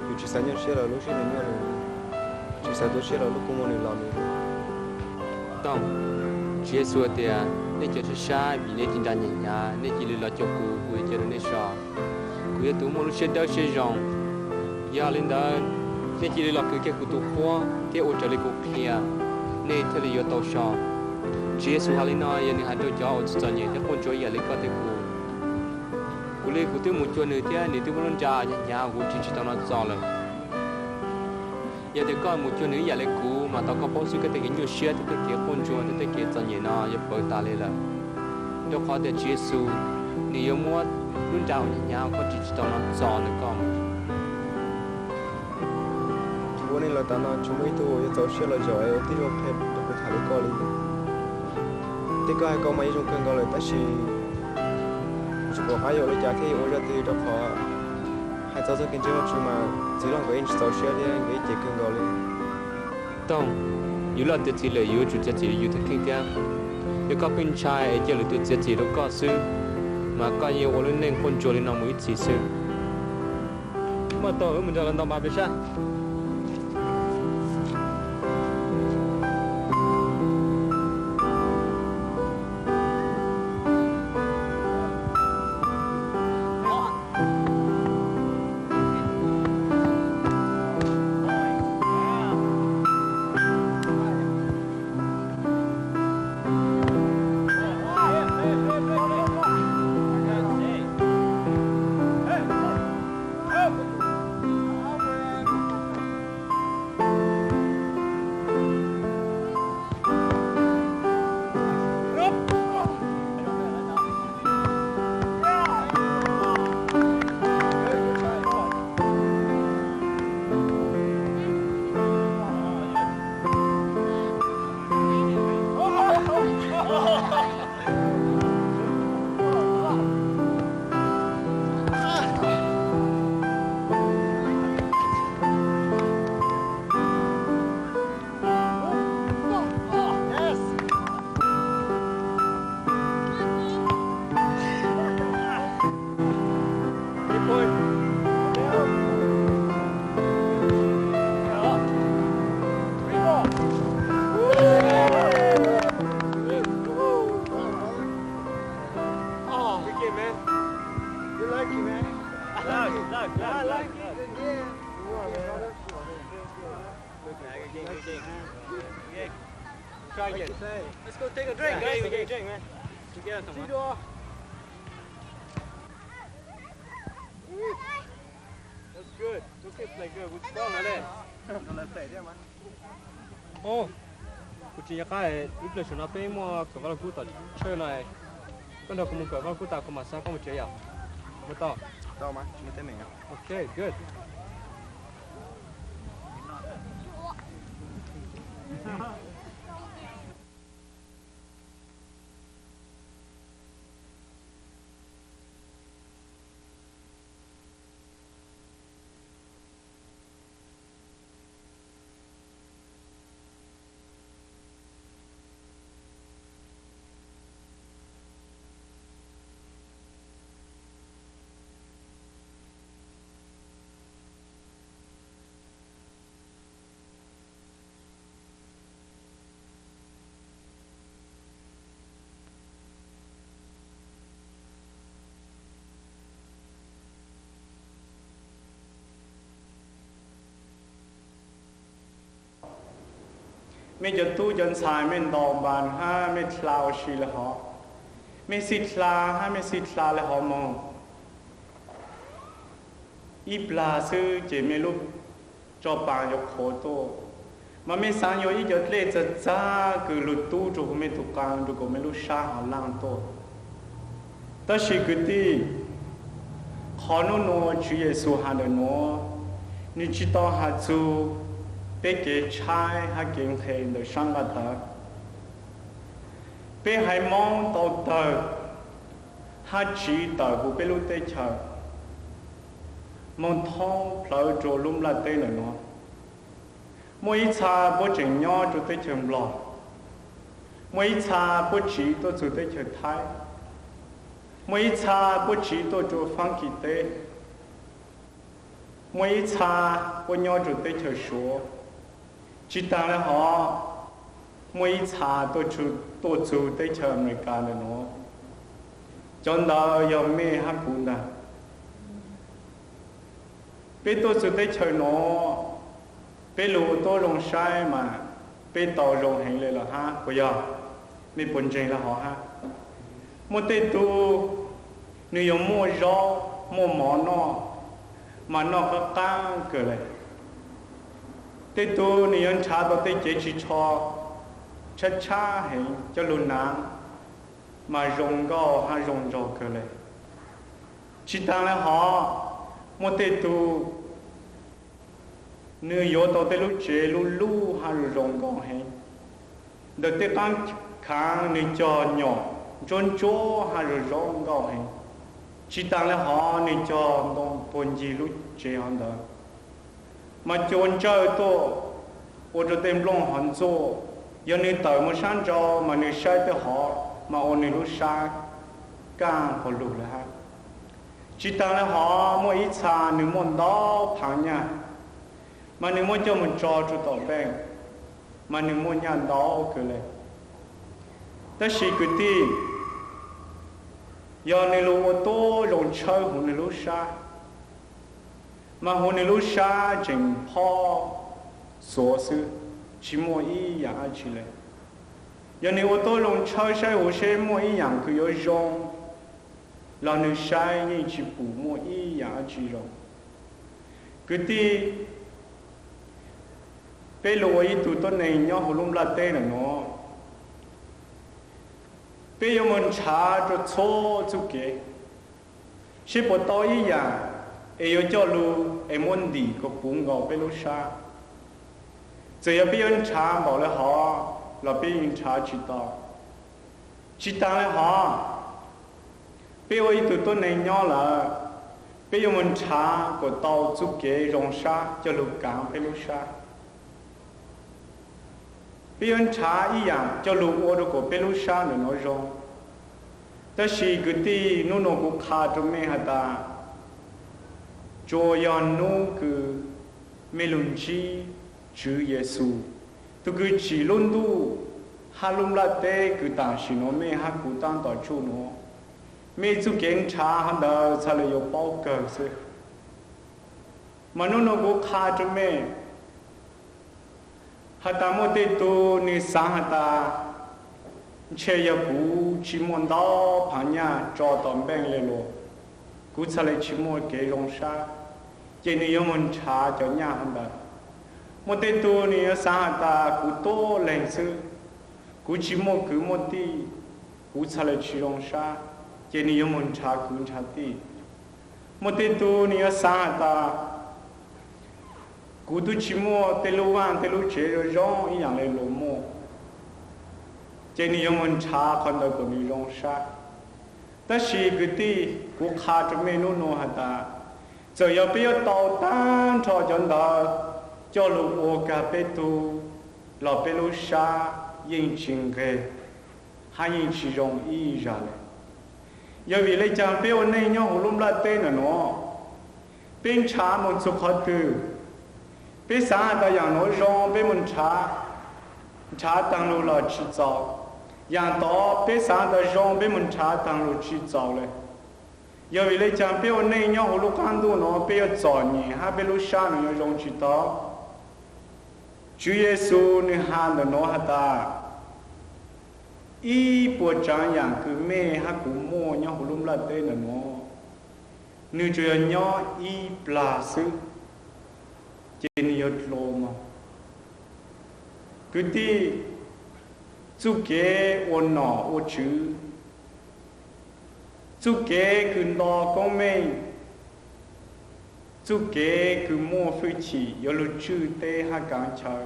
yus tsis xav nyuaj siab los lub siab nws nyuaj li, tsis xav tu siab los lub kua muag nws los li. Tooj, Tswv Yexus hais tias nej cov siab sab vim nej tsis nra hnyav hnyav, nej cia li los cuag kuv, kuv yuav cia rau nej so. Kuv yog tus muaj lub siab dawb siab zoo. Yog li ntawd, nej cia li los kwv kiag kuv tus qhuab thiab ua raws li kuv qhia, nej thiaj li yuav tau so. Tswv Yexus hais li no yog nws hais rau cov uas txom txom nyem thiab quaj ntsuag ib yam li koj thiab kuv. Kuv li kuv twb mus cuag nws thiab nws twb muaj lub nra hnyav hnyav, kuv tsis tsis tau no txo lawm. Yog tias koj mus cuag nws ib yam li kuv mas tau koj paub xwb, koj tej kev nyuaj siab thiab tej kev quaj ntsuag thiab tej kev txom nyem no yuav pawv tas li lawm. Rau qhov tias Tswv Yexus nws yuav muab lub nra uas hnyav hnyav koj tsis tsis tau no txo ntawm koj. Kuv ua neej los tas no tsis muaj ib tug yuav txaus siab los zaum es ua tib zoo qhia rau kuv tham li koj li. Tej koj hais ko mas yeej zoo kawg nkaus lawm tab sis tsis pom qab yuav ua li cas thiaj yuav ua zaj twg rau qhov hais txog txoj kev ntseeg Vajtswv mas txiv loj nkawd yeej tsis txaus siab thiab nkawd yeej cem kawg nkaus li. Tooj, yus loj tiav txiv lawm yuav tsum txiav txim rau yus tus kheej thiab. Yog koj pheej ntshai es cia lwm tus txiav txim rau koj xwb, mas koj yeej ua lub neej quaj ntsuag li no mus ib txhis xwb. Muaj tau wb mus nrog lawv ntaus npas pem sab. Oh, good game, man. You like it, man? I like it. I like it. Yeah. Try again. Let's go take a drink, guys. Take a drink, man. Together. That's good. Good kid, play good. Good ball, man. Ov, kuv tsis nco qab, ib pliag saum no peb muaj kawm vaj lug kub tom tshawj no, koj nrog kuv mus kawm vaj lug kub tas kuv mam xa koj mus tsev yom? Mus tau? Ok, good. Mej cov tub cov ntxhais mej ntaus npas hab mej dlha ua si le hov, mej xij dlha hab mej xij dlha le hov moog. Ib plag xwb ces mej lub tso paas yuav qhuav tuaj, mas mej xaav yuav ib cov dlej txag txag kws lug tub rua huv mej tug qaa rua kom mej lub sab hov laaj tuaj. Tab sis kwv tij, qhov nub nua Tswv Yexus has ntawm nuav, nwg tsi tau has txug peb kev tshaib hab kev nqhe ntawm sab nqaj tawv. Peb haiv Moob tau tawg hab tsiv tawm huv peb lub teb chaws moog thoob plawv rua lub nplaj teb ntawm nuav. Muaj ib txha puab tseem nyob rua teb chaws Nplog, Muaj ib txha puab tsiv tuaj txug teb chaws Thaib, muaj ib txha puab tsiv tuaj rua Faab Kis teb, muaj ib txha puab nyob rua teb chaws Suav, tsi taag le hov muaj ib txha tuaj txug teb chaws Amelikas ntawm nuav. Cov ntawd yog mej hab kuv ntag. Peb tuaj txug teb chaws nuav, peb lug ua tuab zoo saib mas peb tau zoo heev le los hab puas yog? Mej puas ntseeg le hov hab? Muaj tej tug nwg yuav muaj zaub muaj mov noj mas noj qaab qaab kawg le. Tej tug nwg yuav nrhav tau tej cev ris tsho tshab tshab heev coj lug naav mas zoo nkauj hab zoo nraug kawg le. Tsi taag le hov, muaj tej tug nwg yuav tau tej lub tsev lub lub hab zoo zoo nkauj heev, ntawm tej qaab khaav nwg cog nyom ntsuab ntsuab hab zoo zoo nkauj heev. Tsi taag le hov nwg cog ntoo puag ncig lub tsev hov ntawd, mas cua ntsawj tuaj ua rua tej nplooj hov ntxuaj. Yog nwg tawm moog sab nrau mas nwg saib tej hov mas ua nwg lub sab kaaj quas lug le hab. Tsi taag le hov muaj ib txha nwg muaj ntau phaav nyaj, mas nwg muab coj moog tso rua tom npeej, mas nwg muaj nyaj ntau kawg le. Tab sis kwv tij, yog nwg lug ua tuab zoo tshawb huv nwg lub sab, mas huv nwg lub sab tseem phob xuav xwb, tsi muaj ib yaam dab tsi le. Yog nwg ua tuab zoo tshawb saib huv seb muaj ib yaam kws yuav zoo, los nwg saib yeej tsi pum muaj ib yaam dab tsi zoo. Kwv tij, peb lug ua ib tug tuab neeg nyob huv lub nplaj teb ntawm nuav, peb yuav moog nrhav rua txhua txuj kev, seb puas tau ib yaam es yuav coj lug es muab ntim kom puv nkaus peb lub sab. Txawm yog peb yuav nrhav npaum le hov los peb yeej nrhav tsi tau. Tsi taag le hov, peb ua ib tug tuab neeg nyob lawm, peb yuav moog nrhav kom tau txuj kev zoo sab coj lug kaav peb lub sab. Peb yuav nrhav ib yaam coj lug ua rua kom peb lub sab ntawm nuav zoo. Tab sis kwv tij, nub nua kuv qha rua mej has tas, tsuas yog nub kws mej lug ntsib Tswv Yexus, tug kws tsim lub ntuj hab lub nplaj teb kws tam sim nuav mej hab kuv taab tom tsuj nuav, mej txuj kev nrhav hov ntawd txhad le yuav paub kawg xwb. Mas nub nua kuv qha rua mej has tas, muaj tej tug nwg xaav has tas, ntshe yog kuv tsi muaj ntau phaav nyaj tso tom npeej le los, kuv txhad le tsi muaj kev zoo sab, ces nwg yuav moog nrhav cov nyaj hov ntawd. Muaj tej tug nwg yuav xaav has tas, kuv tuab leeg xwb, kuv tsi muaj kwv muaj tij, kuv txhad le tsi zoo sab, ces nwg yuav moog nrhav kwv nrhav tij. Muaj tej tug nwg yuav xaav has tas, kuv tub tsi muaj tej lub vaaj tej lub tsev zoo zoo ib yaam le luas muaj, ces nwg yuav moog nrhav qhov ntawd kom nwg zoo sab. Tab sis kwv tij, kuv qha rua mej nub nua has tas, txawm yog peb yuav tau taag nrho cov ntawd coj lug ua kag peb tug los peb lub sab yeej tsi nqeg hab yeej tsi zoo ib zag le. Yog vim le caag peb ua neej nyob huv lub nplaj teb ntawm nuav, peb nrhav moog txug qhov twg, peb xaav has tas yaam nuav zoo peb moog nrhav, nrhav taag lug los tsi txaus. Yaam tod peb xaav tas zoo peb moog nrhav taag lug tsi txaus le. Yog vim le caag peb ua neej nyob huv lub qaab ntuj nuav peb yuav txom nyem hab peb lub sab nuav yuav zoo tsi tau? Tswv Yexus nwg has ntawm nuav has tas, ib puas tsaav yaam kws mej hab kuv muaj nyob huv lub nplaj teb ntawm nuav, nwg tsuas yog nyob ib plag xwb, ces nwg yuav dlua moog. Kwv tij, txuj kev ua nom ua tswv, txuj kev kws nto koob meej, txuj kev kws muaj fwj chim yuav lug tswj teb hab kaav chaw,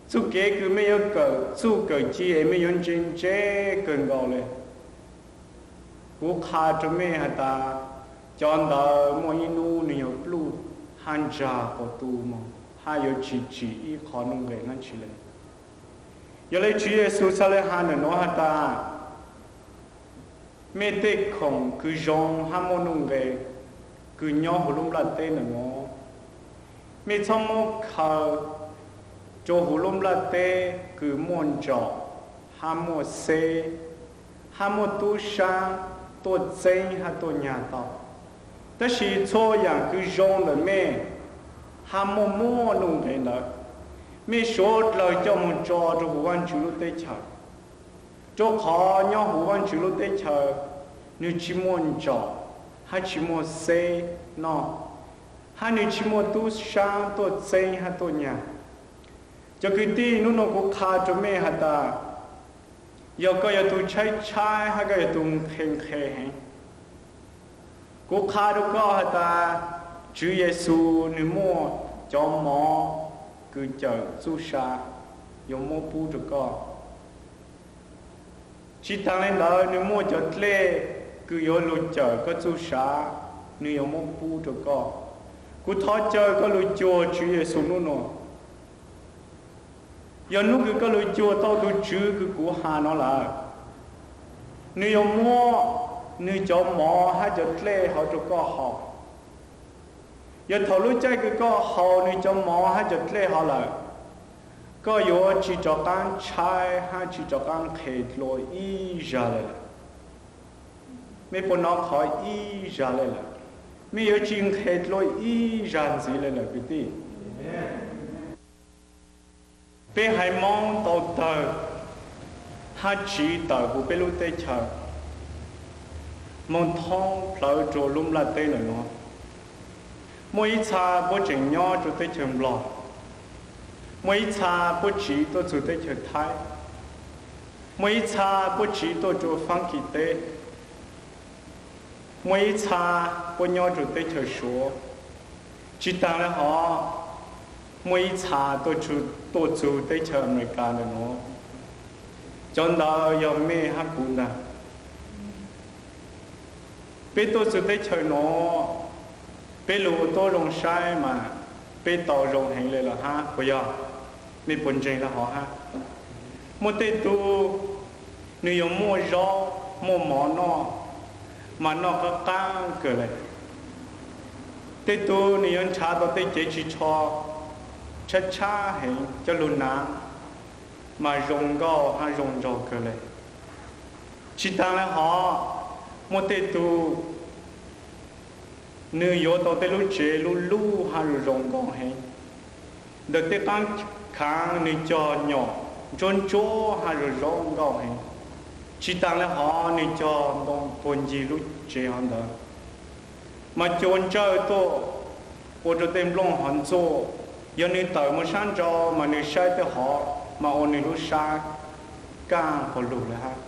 txuj kev kws mej yuav kawm txuj kawm ci es mej yuav ntse ntse kawg nkaus le. Kuv qha rua mej has tas, cov ntawd muaj ib nub nwg yuav pluj hab ntsag quas tu moog hab yuav tsi tsim ib qho nuj nqes dlaab tsi le. Yog li Tswv Yexus txhaj le has ntawm nuav has tas, mej tej khoom kws zoo hab muaj nuj nqes kws nyob huv lub nplaj teb ntawm nuav, mej txhob muab khaws rua huv lub nplaj teb kws muaj ntsaum hab muaj xeb hab muaj tub sab tuaj txeeb hab tuaj nyag tau. Tab sis txhua yaam kws zoo ntawm mej hab muaj muaj nuj nqes ntawd, mej suav dlawg coj moog tso rua huv Vaajtswv lub teb chaws. Rua qhov nyob huv Vaajtswv lub teb chaws, nwg tsi muaj ntsaum hab tsi muaj xeb noj, hab nwg tsi muaj tub sab tuaj txeeb hab tuaj nyag. Cov kwv tij, nub nua kuv qha rua mej has tas, yog koj yog tug tshaib tshaib hab koj yog tug nqhe nqhe heev, kuv qha rua koj has tas, Tswv Yexus nwg muaj cov mov kws cawm txuj sa yuav muab pub rua koj. Tsi taag le ntawd, nwg muaj cov dlej kws yuav lug cawm koj txuj sa, nwg yuav muab pub rua koj. Kuv thov caw koj lug cuag Tswv Yexus nub nua. Yog nub kws koj lug cuag tau tug Tswv kws kuv has nuav lawm, nwg yuav muab nwg cov mov hab cov dlej hov rua koj haus. Yog thaus lub caij kws koj haus nwg cov mov hab cov dlej hov lawm, koj yuav tsi rov qaab tshaib hab tsi rov qaab nqhe dlua ib zag le lawm. Mej puas nov qhov ib zag le lawm? Mej yuav tsi nqhe dlua ib zag ntxiv le lawm kwv tij. Peb haiv Moob tau tawg hab tsiv tawm huv peb lub teb chaws moog thoob plawv rua lub nplaj teb ntawm nuav. Muaj ib txha puab tseem nyob rua teb chaws Nplog, muaj ib txha puab tsiv tuaj txug teb chaws Thaib, muaj ib txha puab tsiv tuaj rua Faab Kis teb, muaj ib txha puab nyob rua teb chaws Suav. Tsi taag le hov, muaj ib txha tuaj txug teb chaws Amelikas ntawm nuav. Cov ntawd yog mej hab kuv ntag. Peb tuaj txug teb chaws nuav, peb lug ua tuab zoo saib mas peb tau zoo heev le lawm hab puas yog? Mej puas ntseeg le hov hab? Muaj tej tug nwg yuav muaj zaub muaj mov noj, mas noj qaab qaab kawg le. Tej tug nwg yuav nrhav tau tej cev ris tsho tshab tshab heev coj lug hnav, mas zoo nkauj hab zoo nraug kawg le. Tsi taag le hov, muaj tej tug nwg yuav tau tej lub tsev lub lub hab zoo zoo nkauj heev, ntawm tej qaab khaav nwg cog nyom ntsuab ntsuab hab zoo zoo nkauj heev. Tsi taag le hov, nwg cog ntoo puag ncig lub tsev hov ntawd, mas cua ntsawj tuaj ua rua tej nplooj hov ntxuaj. Yog nwg tawm moog sab nrau mas nwg saib tej hov mas ua nwg lub sab kaaj quas lug le hab.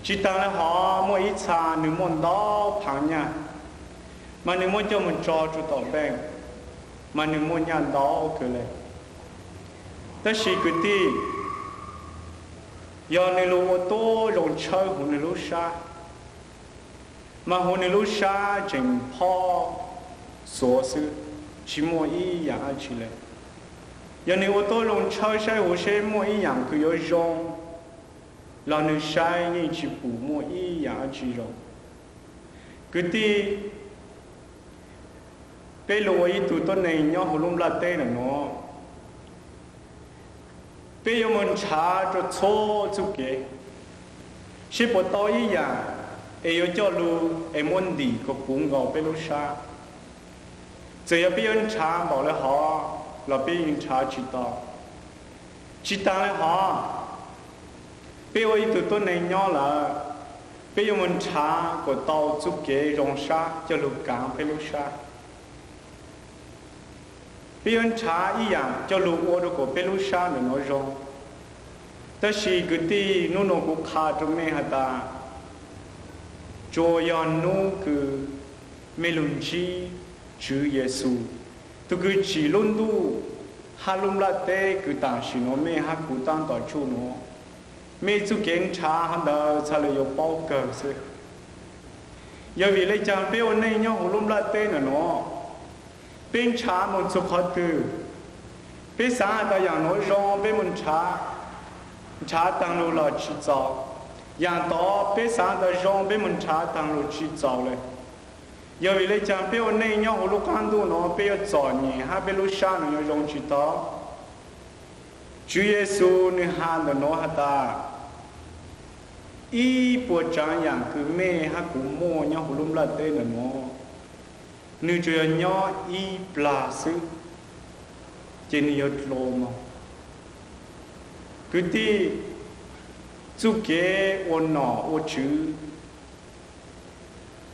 Tsi taag le hov, muaj ib txha nwg muaj ntau phaav nyaj, mas nwg muab coj moog tso rua tom bank, mas nwg muaj nyaj ntau kawg le. Tab sis kwv tij, yog nwg lug ua tuab zoo tshawb huv nwg lub sab, mas huv nwg lub sab tseem phob xuav xwb, tsi muaj ib yaam dab tsi le. Yog nwg ua tuab zoo tshawb saib huv seb muaj ib yaam kws yuav zoo, los nwg saib yeej tsi pum muaj ib yaam dab tsi zoo. Kwv tij, peb lug ua ib tug tuab neeg nyob huv lub nplaj teb ntawm nuav, peb yuav moog nrhav rua txhua txuj kev, seb puas tau ib yaam es yuav coj lug es muab ntim kuas puv nkaus peb lub sab. Txawm yog peb yuav nrhav npaum le hov los peb yeej nrhav tsi tau. Tsi taag le hov, peb ua ib tug tuab neeg nyob lawm, peb yuav moog nrhav kuas tau txuj kev zoo sab coj lug kaav peb lub sab. Peb yuav nrhav ib yaam coj lug ua rua kuas peb lub sab ntawm nuav zoo. Tab sis kwv tij, nub nua kuv qha rua mej has tas, tsuas yog nub kws mej lug ntsib Tswv Yexus, tug kws tsim lub ntuj hab lub nplaj teb kws tam sim nuav mej hab kuv taab tom tsuj nuav, mej txuj kev nrhav hov ntawd txhaj le yuav paub kawg xwb. Yog vim le caag peb ua neej nyob huv lub nplaj teb ntawm nuav, peb nrhav moog txug qhov twg, peb xaav has tas yaam nuav zoo peb moog nrhav, Nrhav taag lug los tsi txaus. Yaam tod peb xaav tas zoo peb moog nrhav taag lug tsi txaus le. Yog vim le caag peb ua neej nyob huv lub qaab ntuj nuav peb yuav txom nyem hab peb lub sab nuav yuav zoo tsi tau? Tswv Yexus nwg has ntawm nuav has tas, ib puas tsaav yaam kws mej hab kuv muaj nyob huv lub nplaj teb ntawm nuav, nwg tsuas yog nyob ib plag xwb, ces nwg yuav dlua moog. Kwv tij, txuj kev ua nom ua tswv,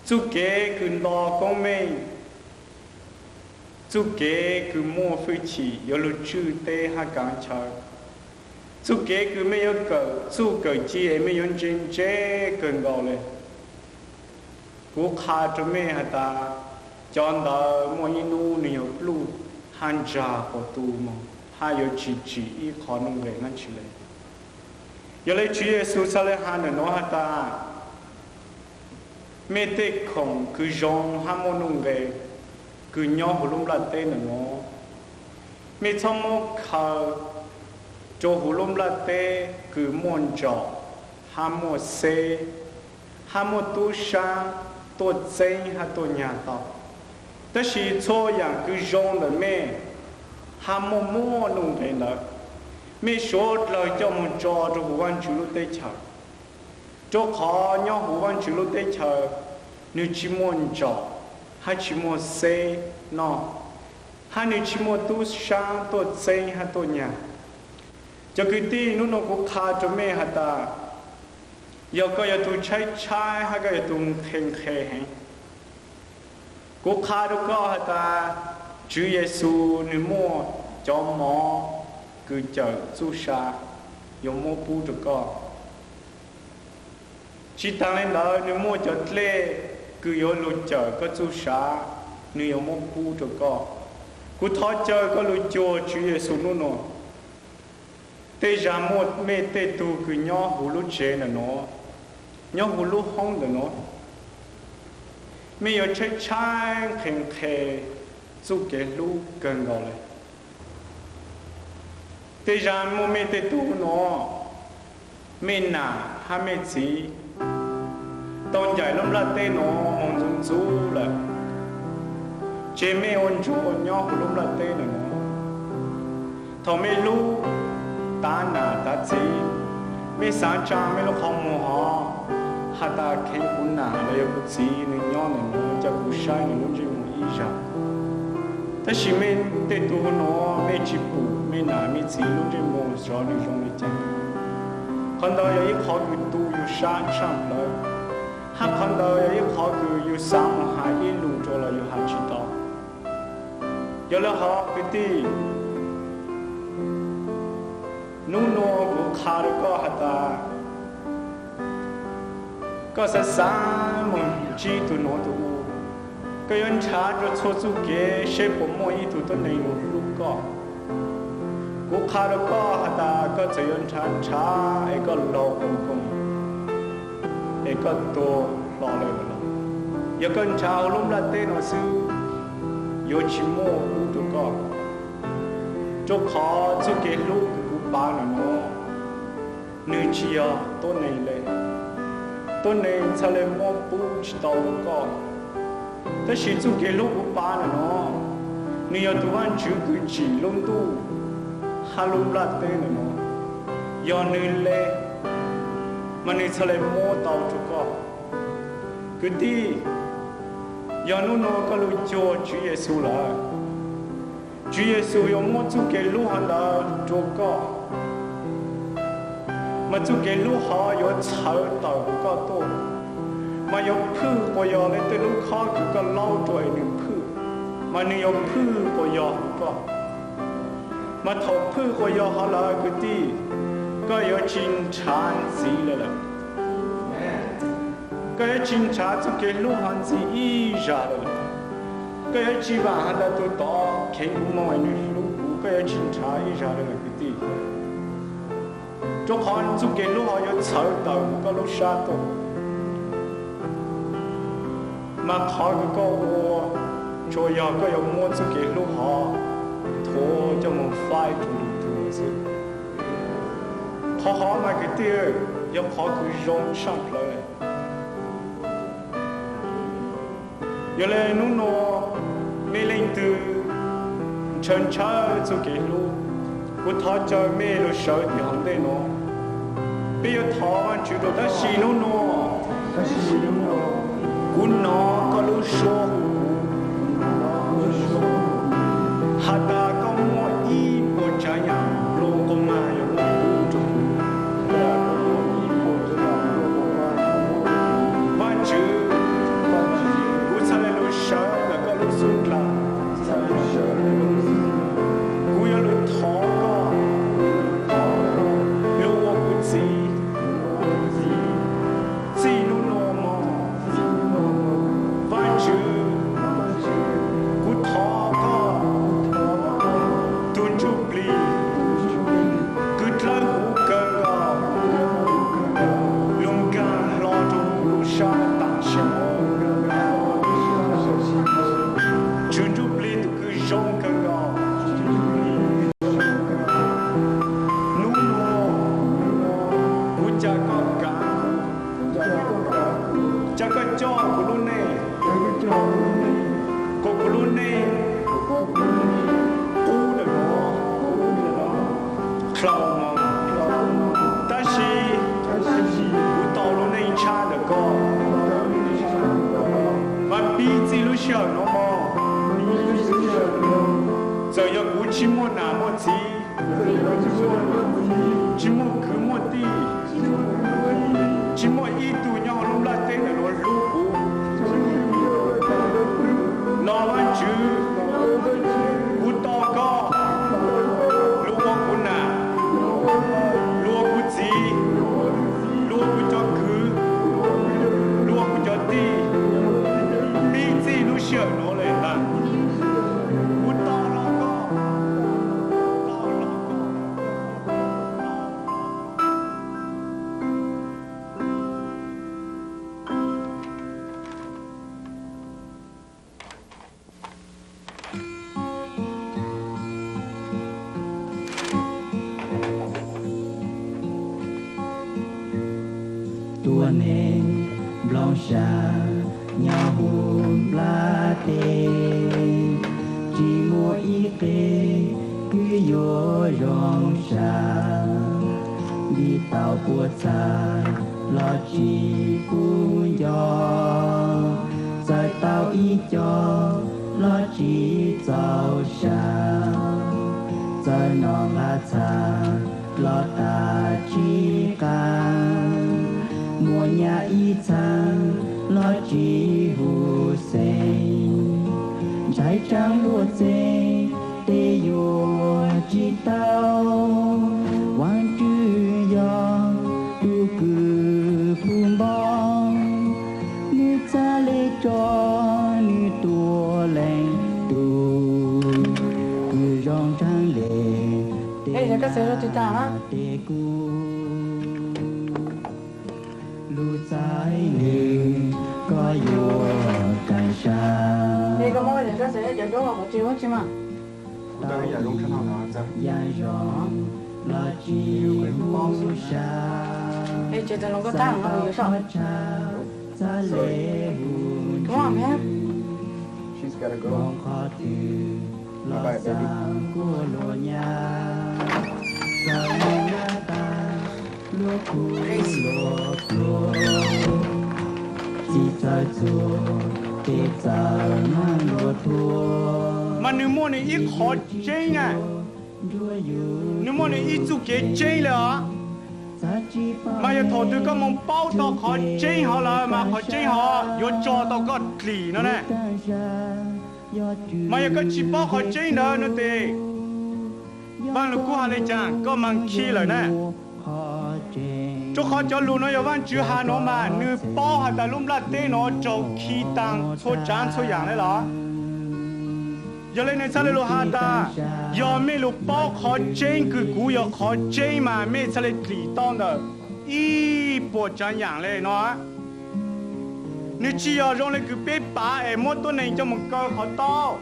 txuj kev kws nto koob meej, txuj kev kws muaj fwj chim yuav lug tswj teb hab kaav chaw, txuj kev kws mej yuav kawm txuj kawm ci es mej yuav ntse ntse kawg nkaus le. Kuv qha rua mej has tas, cov ntawd muaj ib nub nwg yuav pluj hab ntsag quas tu moog hab yuav tsi tsim ib qho nuj nqes dlaab tsi le. Yog le Tswv Yexus txhad le has ntawm nuav has tas, mej tej khoom kws zoo hab muaj nuj nqes kws nyob huv lub nplaj teb ntawm nuav, mej txhob muab khaws rua huv lub nplaj teb kws muaj ntsaum hab muaj xeb hab muaj tub sab tuaj txeeb hab tuaj nyag tau. Tab sis txhua yaam kws zoo ntawm mej hab muaj muaj nuj nqes ntawd, mej suav dlawg coj moog tso rua huv Vaajtswv lub teb chaws. Rua qhov nyob huv Vaajtswv lub teb chaws, nwg tsi muaj ntsaum hab tsi muaj xeb noj, hab nwg tsi muaj tub sab tuaj txeeb hab tuaj nyag. Cov kwv tij, nub nua kuv qha rua mej has tas, yog koj yog tug tshaib tshaib hab koj yog tug nqhe nqhe heev, kuv qha rua koj has tas, Tswv Yexus nwg muaj cov mov kws cawm txuj sa yuav muab pub rua koj. Tsi taag le ntawd, nwg muaj cov dlej kws yuav lug cawm koj txuj sa, nwg yuav muab pub rua koj. Kuv thov caw koj lug cuag Tswv Yexus nub nua. Tej zag muaj mej tej tug kws nyob huv lub tsev ntawm nuav, nyob huv lub hoob ntawm nuav, mej yuav tshaib tshaib nqhe nqhe txuj kev hlub kawg nkaus le. Tej zag muaj mej tej tug nuav, mej nam hab mej txiv tau ncaim lub nplaj teb nuav moog ntxuv ntxuv lawm, ces mej ua ntsuag nyob huv lub nplaj teb ntawm nuav. Thaum mej hlub tav nam tav txiv, mej xaav tsaa mej lub qhov muag hov has tas kheev kuv nam los yog kuv txiv nwg nyob ntawm nuav, ca kuv saib nwg lub ntsej muag ib zag. Tab sis mej tej tug nuav, mej tsi pum mej nam mej txiv lub ntsej muag xyov nwg zoo le caag. Qhov ntawd yog ib qhov kws tu yug sab tshaaj plawg, hab qhov ntawd yog ib qhov kws yug xaav moog has ib lus rua los yug has tsi tau. Yog le hov kwv tij, nub nua kuv qha rua koj has tas, koj xaav xaav moog ntsib tug nuav tug u, koj yuav nrhav rua txhua txuj kev seb puas muaj ib tug tuab neeg lug hlub koj. Kuv qha rua koj has tas koj txawm yuav nrhav nrhav es koj laug qoo koog, es koj tuag hlo le los, yog koj nrhav huv lub nplaj teb nuav xwb, yuav tsi muaj pub rua koj. Rua qhov txuj kev hlub kws kuv pav ntawm nuav, nwg tsi yog tuab neeg le. Tuab neeg txhad le muab pub tsi tau rua koj. Tab sis txuj kev hlub kuv pav ntawm nuav, nwg yog tug Vaajtswv kws tsim lub ntuj hab lub nplaj teb ntawm nuav, yog nwg le mas nwg txhad le muab tau rua koj. Kwv tij, yog nub nua koj lug cuag Tswv Yexus lawm, Tswv Yexus yuav muab txuj kev hlub hov ntawd rua koj. Mas txuj kev hlub hov yuav txhawv tawm koj tuaj, mas yuav phwj quas yog le tej lub khob kws koj laub rua es nwg phwj, mas nwg yuav phwj quas yog koj. Mas thaum phwj quas yog hov lawm kwv tij, koj yuav tsi nrhav ntxiv le lawm. Koj yuav tsi nrhav txuj kev hlub hov ntxiv ib zag le lawm. Koj yuav tsi vaam has tas tug tod kheev kuv moog es nwg hlub kuv, koj yuav tsi nrhav ib zag le lawm kwv tij. Rua qhov txuj kev hlub hov yuav txhawv tawm koj lub sab tuaj. Mas qhov kws koj ua tsuas yog koj yuav muab txuj kev hlub hov nthuav coj moog faib rua lwm tug xwb. Qhov hov mas kwv tij, yog qhov kws zoo tshaj plawg. Yog le hnub no mej leej twg ntshaw ntshaw txuj kev hlub, kuv thov caw mej lug sawv tim hauv ntej no. Peb yuav thov Vaajtswv rua, tab sis hnub no kuv nov koj lub suab hu kuv, has tas koj muaj ib puas tsaav yaam nplua qau mag yuav muab pub rua kuv. Vaajtswv, kuv txhad le lug sawv ntawm koj lub xub nqaa. Kuv yuav lug thov koj lug ua kuv txiv txij hnub no mog. Vaajtswv, kuv thov koj tug ntsuj plig kws dlawb huv kawg nkaus lug nkaag hlo rua kuv lub sab taam sim no. Tswv Ntuj Plig tug kws zoo kawg nkaus, hnub no kuv ca koj kav kuv, ca koj coj kuv lub neej, kuas kuv lub neej qub ntawm no dlhau no. Tab sis kuv tau lub neej tshab ntawm koj, mas pib txij lub sij hawm no mog, txawm yog kuv tsis muaj nam muaj txiv, tsis muaj kwv muaj tij, tsis muaj ib tug nyob hauv lub nplaj teb ntawm no hlub kuv los Vaajtswv, kuv tau koj lug ua kuv nam, lug ua kuv txiv, lug ua kuv cov kwv, lug ua kuv cov tij, pib txij lub sij hawm no le ntag. Kuv tau los koj, tau los koj. Tuab neeg nplooj sab nyob huv nplaj teb, tsis muaj ib qe twb yuav zoo sab, nti tau puas txha los tsis pub nco, txawm tau ib co los tsis txaus sab, txawm noj nqaj txhab los tas tsis qab, muaj nyaj ib txhab los tsis huv xeeb, ntshai tsaam luag txeeb tes yuav tsis tau. Vaajtswv yog tug kws pub npaug, nwg txhad le tso nwg tuab leeg tug kws zoo tshaaj le tes kuv lug txais nwg, koj yuav kaaj sab. Tau ib yaam zoo los tsis huv sab, txhad le huv ntswg, moog qhov twg los xaav kuas luag nyab, txawm moog nyab tag luag kuj luag pluag, txij txawj txuag tes txawm maag luag thuam. Mas nwg muaj nwg ib qhov tseeb na, nwg muaj nwg ib txuj kev tseeb le os. Mas yog thaum twg koj moog paub tau qhov tseeb hov lawm mas qhov tseeb hov yuav tso tau koj dlim no na. Mas yog koj tsis paub qhov tseeb ntawd no tes, Vaaj Lug Kub has le caag koj mas khib lawm na. Rua qhov cov lug no yog Vaajtswv has no mas nwg paub has tas lub nplaj teb no raug khi taag txhua tsaav txhua yaam le los. Yog le nwg txhaj le lug has tas, yog mej lug paub qhov tseeb kws kuv yog qhov tseeb mas mej txhaj le dlim tau ntawm ib puas tsaav yaam le no. Nwg tsis yog zoo le kws peb pav es muab tuab neeg coj moog kaw qhov taub,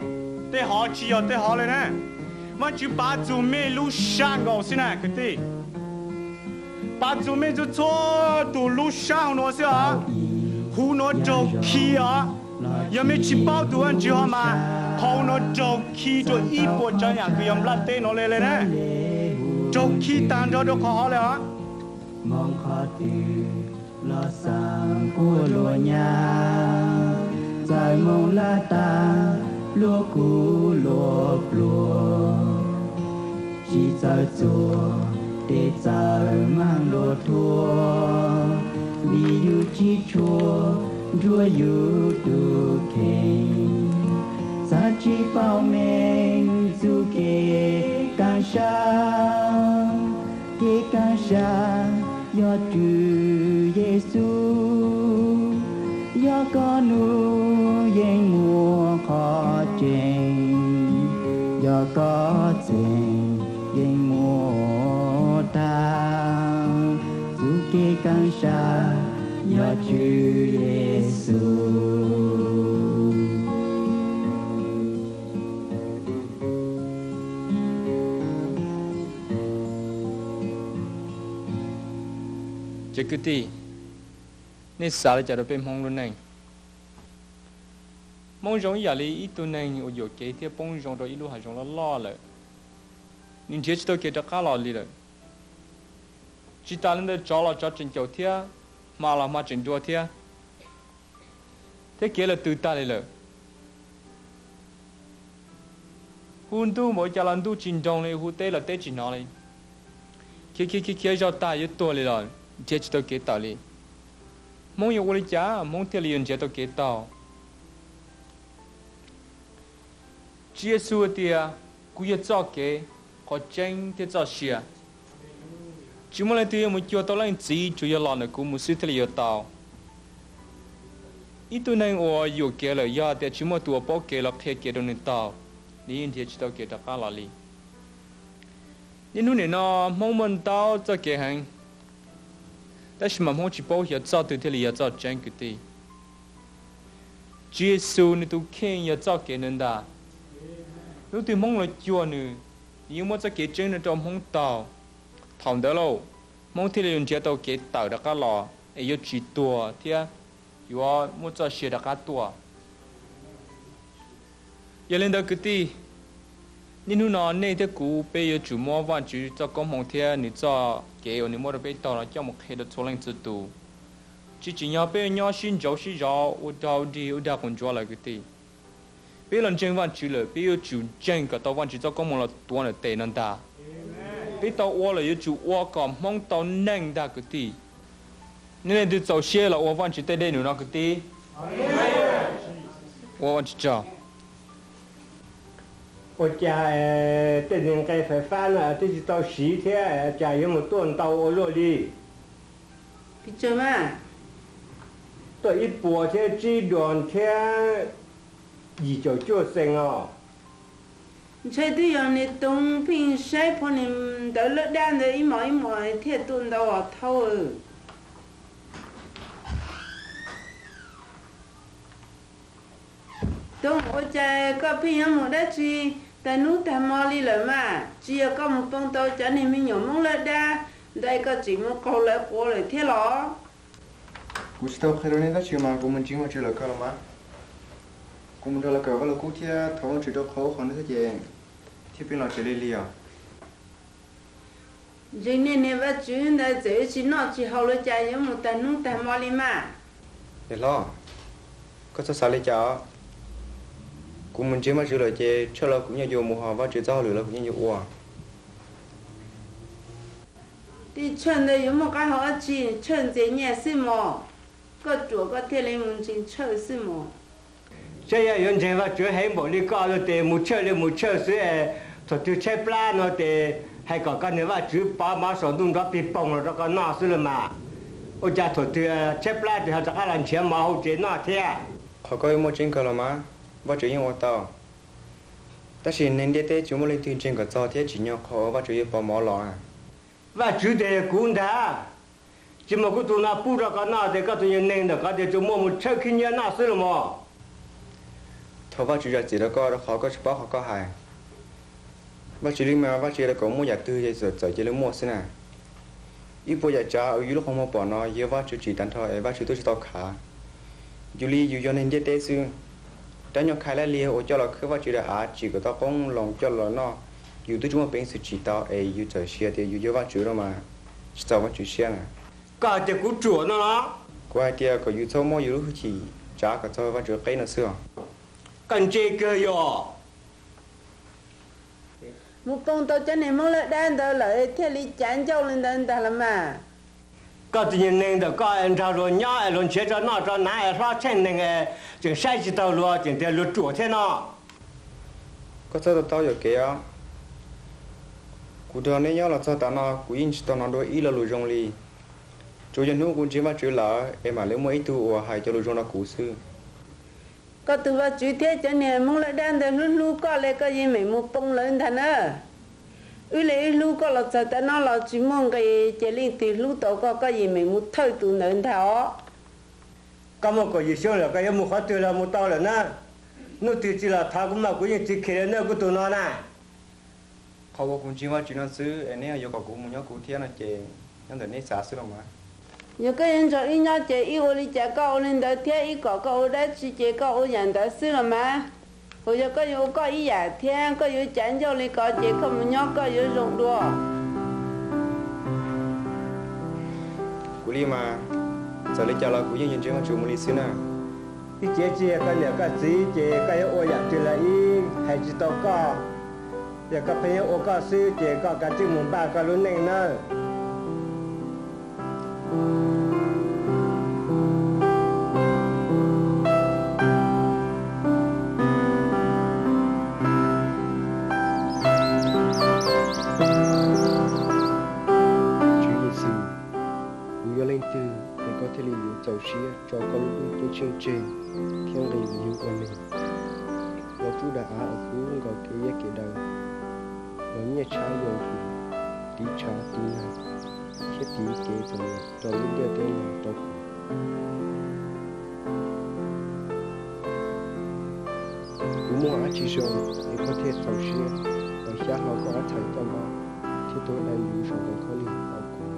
tej hov tsis yog tej hov le na. Vaajtswv pav txug mej lub sab nkaus xwb na kwv tij. Pab txhua mej txhua txhua tus lub sab hauv nuav xwb os. Huv nuav raug khi os. Yog mej tsis paub tus Vaajtswv hov mas, qhov huv nuav raug khi rua ib puas tsaav yaam kws yog nplaj teb nuav le le na. Raug khi taag nrho rua qhov hov le os. Moog qhov twg los xaav quaj luag nyab, txawm moog laj tag luag kuj luag pluag. Tsis txawj txuag tes txawm maaj luag thuam, vim yus tsis tshua nruab yus tug kheej. Txhad tsis paub meej txuj kev kaaj sab, kev kaaj sab yog Tswv Yexus. Yog koj nug yeej muaj qhov tseeb, yog koj txeeg yeej muaj tag. Txuj kev kaaj sab yog Tswv Yexus. Ces kwv tij, nej xav li cas rau peb Hmoob lub neej? Hmoob zoo ib yam li ib tug neeg uas yuam kev thiab poob zoo rau ib lub hav zoov loj loj lawm. Nws nrhiav tsis tau kev rov qab los li lawm. Tsis tas li ntawd, tsov los tsov tseem caum thiab, hma los hma tseem nrua thiab, thiab kev los tws tag li lawm. Hu ntuj npaum cas los ntuj tsis nroog li, hu teb los teb tsis hnov li. Khiav khiav khiav khiav zog tag yuav tuag li los nrhiav tsis tau kev tawm li. Hmoob yuav ua li cas Hmoob thiaj li yuav nrhiav tau kev taug? Tswv Yexus hais tias, kuv yog txoj kev, qhov tseeb thiab txoj sia. Tsis muaj leej twg yuav mus cuag tau Leej Txiv, tsuas yog los ntawm kuv mus xwb thiaj li yuav tau. Ib tug neeg uas yuam kev lawm, yog hais tias tsis muaj tus uas paub kev los qhia kev rau nws taug, nws yeej nrhiav tsis tau kev rov qab los li. Niaj hnub nim no Hmoob muaj ntau txoj kev heev, tab sis mas Hmoob tsis paub xyov txoj twg thiaj li yog txoj tseeb kwv tij. Tswv Yexus nws tus kheej yog txoj kev ntawd ntag. Hnub twg Hmoob los cuag nws, nws yeej muab txoj kev tseeb no rau Hmoob taug. Thaum ntawd lauj, Hmoob thiaj li yuav nrhiav tau kev tawm rov qab los es yuav tsis tuag thiab yuav muaj txoj sia rov qab tuaj. Yog li ntawd kwv tij, niaj hnub no nej thiab kuv peb yuav tsum muab Vajtswv txoj koob hmoov thiab nws txoj kev uas nws muab rau peb taug no coj mus qhia rau txhua leej txhua tus. Tsis tsim nyog peb yuav nyob sib ntsauv sib zov ua rag dig ua dag quas ntsuav lawm kwv tij. Peb los ntseeg Vajtswv lawm, peb yuav tsum ntseeg kom tau Vajtswv txoj koob hmoov los tuav ntawm tes no ntag. Peb tau ua lawm yuav tsum ua kom Hmoob tau neej ntag kwv tij. Nej leej twg txaus siab los ua Vajtswv tej dej num no kwv tij? Ua Vajtswv tsaug. Ua cas tej nqe fais fab no twb tsis tau siv thiab cas yuav mus tuaj ntau ua luaj li? Tuaj ib puas thiab tsib duas thiab yim caum cuaj xees os. Ntshai twb yog niag Toog pheej saib phua niag ntawd lawb dab ntawd ib mos ib mos thiaj tuaj ntau os Thaub. Toog, ua cas koj pheej yuav mus dab tsi tag hnub tag hmo li lawm mas? Tsis yog koj mus poo tau cov niag me nyuam Hmoob lawb dab ntawd koj tseem mus qaug lawv quav lawm thiab los? Kuv tsis tau qhia rau nej dab tsi mas kuv mus ntseeg Vajtswv lawm kawg los mas. Kuv mus nrog lawv kawm vaj lug kub thiab thov Vajtswv rau qhov ub qhov no thiab ces thiaj pheej los tsev lig lig os. Ntseeg niag niag Vajtswv ntawd txawm tsis noj tsis haus los cas yuav mus tag hnub tag hmo li mas? Niam hlob, koj txhob xav li cas os. Kuv mus ntseeg Vajtswv lawm ces Tshawj los kuv yeej yuav mus hos Vajtswv txoj hauj lwm los kuv yeej yuav ua. Tej Tshawj ntawd yuav muaj qab hau dab tsi, Tshawj ntxias nyiaj xwb mos. Koj ruam koj thiaj li mus ntseeg Tshawj xwb mos. Saib yog yuav ntseeg Vajtswv heev npaum li koj tes mus Tshawj li mus Tshawj xwb, thaum twg tshaib plab no tes hais kom koj niag Vajtswv pov mov saum ntuj nrov pig poog los rau koj noj xwb los mas. Ua cas thaum twg tshaib plab tes ho rov qab los nrhiav mov hauv tsev noj thiab? Qhov koj ib muaj tseeb kawg los mas, Vajtswv yeej ua tau. Tab sis neeg ntiaj teb tsis muaj leej twg ntseeg kom txog thiab tsim nyog qhov uas Vajtswv yuav pov mov los. Vajtswv tes kuv ntag, tsis muaj kuv tus no pub rau koj noj tes koj tus yog neeg ntawm qhov tias tsuas muaj mus Tshawj khib nyiab noj xwb los mos. Thov Vajtswv zam txim rau koj rau qhov koj tsis paub qhov koj hais. Vajtswv li mas Vajtswv los kom muaj yam twg ces txawm cia li muaj xwb na. Ib puas yam tsav uas yus lub qhov muag pom no yog Vajtswv tsim tag nrho es Vajtswv twb tsis tau khav. Yus li yus yog neeg ntiaj teb xwb. Rab nyuag khai laj liag uas coj los khwb Vajtswv daim av tsim kom tau qoob loo coj los noj, yus twb tsis muaj peev xwm tsim tau es yus txawm siv tias yus yog Vajtswv no mas tsis txaus Vajtswv siab na. Koj hais tias kuv ruam no los? Kuv hais tias kom yus txhob muab yus lub hwj chim tsav kom txog Vajtswv qeb no xwb os. Koj ntse kawg yog. Mus poo tau cov niag Hmoob lawv dab ntawd lawm thiaj li cav ncauj li ntawd ntag los mas. Koj tus niag neeg ntawm koj es nrog luag nyob es luag nrhiav rau noj rau hnav es hlob tsheej neeg es tseem saib tsis taug luag tseem tias luag ruam thiab no. Koj txhob tau taub yuam kev os. Kuv nrog neb nyob los txog tav no kuv yeej tsis tau hnov dua ib lo lus zoo li. Tsuas yog hnub kuv ntseeg Vajtswv lawm es mam li muaj ib tug uas hais cov lus zoo rau kuv xwb. Koj tus Vajtswv thiab cov niag Hmoob lawv dab ntawd hlub hlub koj li koj yeej meem mus poo lawv ntag na. Wb li wb hlub koj los txog tav no los tsis muaj nqis ces leej twg hlub tau koj koj yeej meem mus thawj tus ntawd ntag os. Koj muaj kaum yim xyoo lawm koj yuav mus qhov twg los mus tau lawm na. Hnub twg tsis los thov kuv mas kuv yeej tsis khiav li na kuv tus no na. Qhov uas kuv ntseeg Vajtswv no xwb es neb yuav kom kuv mus nyob kuv thiab no ces nyob ntawm neb xav xwb los mas. Yog koj yuav nrog wb nyob ces wb ua li cas koj ua li ntawd thiab wb kom koj ua dab tsi ces koj ua yam ntawd xwb los mas. Puas yog koj yuav ua koj ib yam thiab koj yuav cav ncauj li ko ces koj mus nyob koj yuav zoo dua. Kuv li mas, txawm li cas los kuv yeej yuav ntseeg Vajtswv mus li xwb na. Ib cev tsis yog koj niam koj txiv ces koj yuav ua yam twg los wb hais tsis tau koj. Yog koj pheej yuav ua koj xwb ces koj kav tsij mus npaj koj lub neej nawb. Tswv Yexus, kuv yog leej twg es koj thiaj li yuav txaus siab tso koj lub ceeb tsheej tseg thiab nqis mus yug ua neeg? Los rub daim av uas kub nkaus kev iab kev daw, los nyiaj tshab yoo hum, tiv tshav tiv nag, thiab tiv kev txom nyem rau lub ntiaj teb no rau kuv. Kuv muaj dab tsi zoo es koj thiaj txaus siab los xyab hlo koj ab txhais caj npab thiab tuav dai yus saum ntoo khaub lig rau kuv?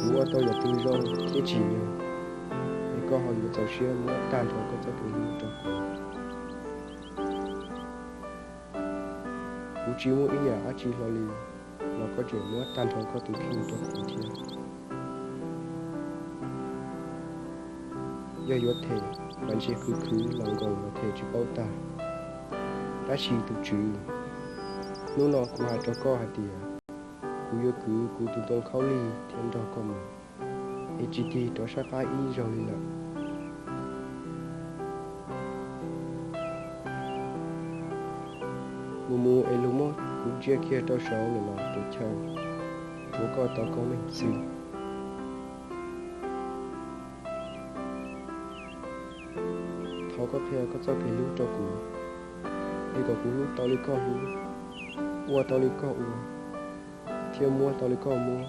Kuv ua tau yam twg zoo thiab tsim nyog es koj ho yuav txaus siab muab tag nrho koj txoj kev hlub rau kuv? Kuv tsis muaj ib yam dab tsi hlo li, los koj tseem muab tag nrho koj tus kheej rau kuv thiab. Yog yuav them, mas ntshe khwv khwv los nkaus los them tsis paub tag. Tab sis tus Tswv, hnub no kuv hais rau koj hais tias, kuv yuav kwv kuv tus ntoo khaub lig thiab nrog koj mus, es tsis tig rov sab qab ib zaug li lawm. Mus mus es luag muab kuv ntsia kiag rau saud nim no tus chaw, tsuav koj tau koob meej xwb. Thov koj qhia koj txoj kev hlub rau kuv, es kom kuv hlub tau li koj hlub, ua tau li koj ua, thiab muab tau li koj muab,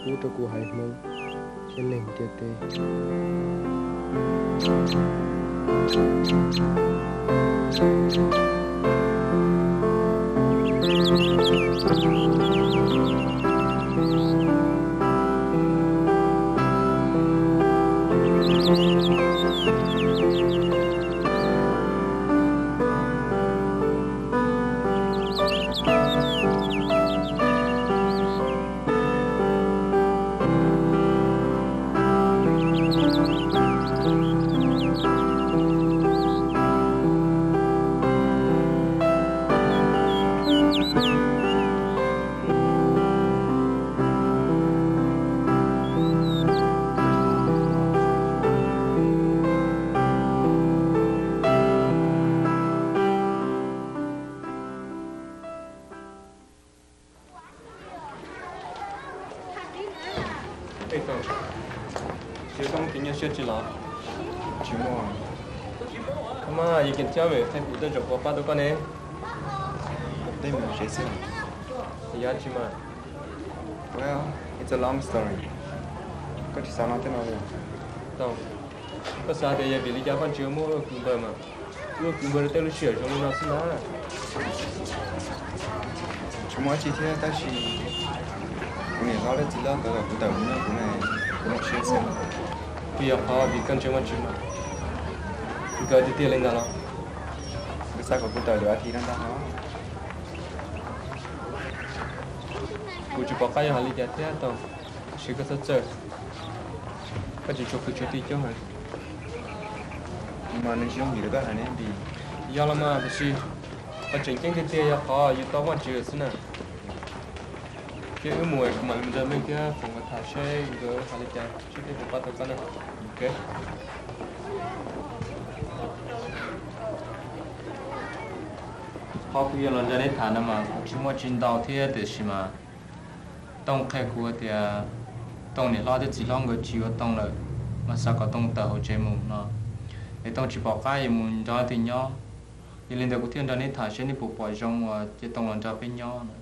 pub rau kuv haiv Hmoob thiab neeg ntiaj teb. Ej, Tooj, tsis yog koj muaj kev nyuaj siab tsis los? Tsis muaj. Koj mas yog kev thiab me qhia kuv tej zaum kuv pab tau koj ne. Tej me xwb. Yog tsis mas. Well, it's a long story. Koj tsis xav no tej no li. Tooj, koj xav tias yog vim li cas Vaj Tswv muab ua kwv npawg mas, ua kwv npawg rau tej lub sij hawm zoo li no xwb na. Tsis muaj dab tsi thiab tab sis Kuv niam hlob thiab txiv hlob nkawd kom kuv tawm mus no kuv, kuv mam li sim xwb. Twb yog qhov vim koj ntseeg Vajtswv mas. Nkawd tiag tiag li ntawd los? Nkawd xav kom kuv tawm lwm a thiv no ntag hos. Kuv tsis pom qab yuav hais li cas thiab tau, tab sis koj txhob txhawj, koj tsis tshua kwv tsis tij coob heev. Mas nws tsis yooj yim li koj hais ne Npis. Yog los mas, tiam sis qhov tseem ceeb tiag tiag yog qhov yus tau Vajtswv lawm xwb na. Ces wb mus es kuv mam li mus nrog Meej thiab Foom nkawd tham seb nkawd hais li cas, seb peb puas pab tau koj na. Ok. Qhov kuv yuav los nrog neb tham no mas kuv tsis muaj tsis ntau thiab, tiam sis mas Tooj qhia kuv tias Tooj niam hlob thiab txiv hlob nkawd tsis yuav Tooj lawm, mas xav kom Tooj tawm hauv tsev mus no, es Tooj tsis pom qab yuav mus nrog leej twg nyob. Yog li ntawd kuv thiaj nrog neb tham seb neb puas pom zoo uas cia Tooj los nrog peb nyob no.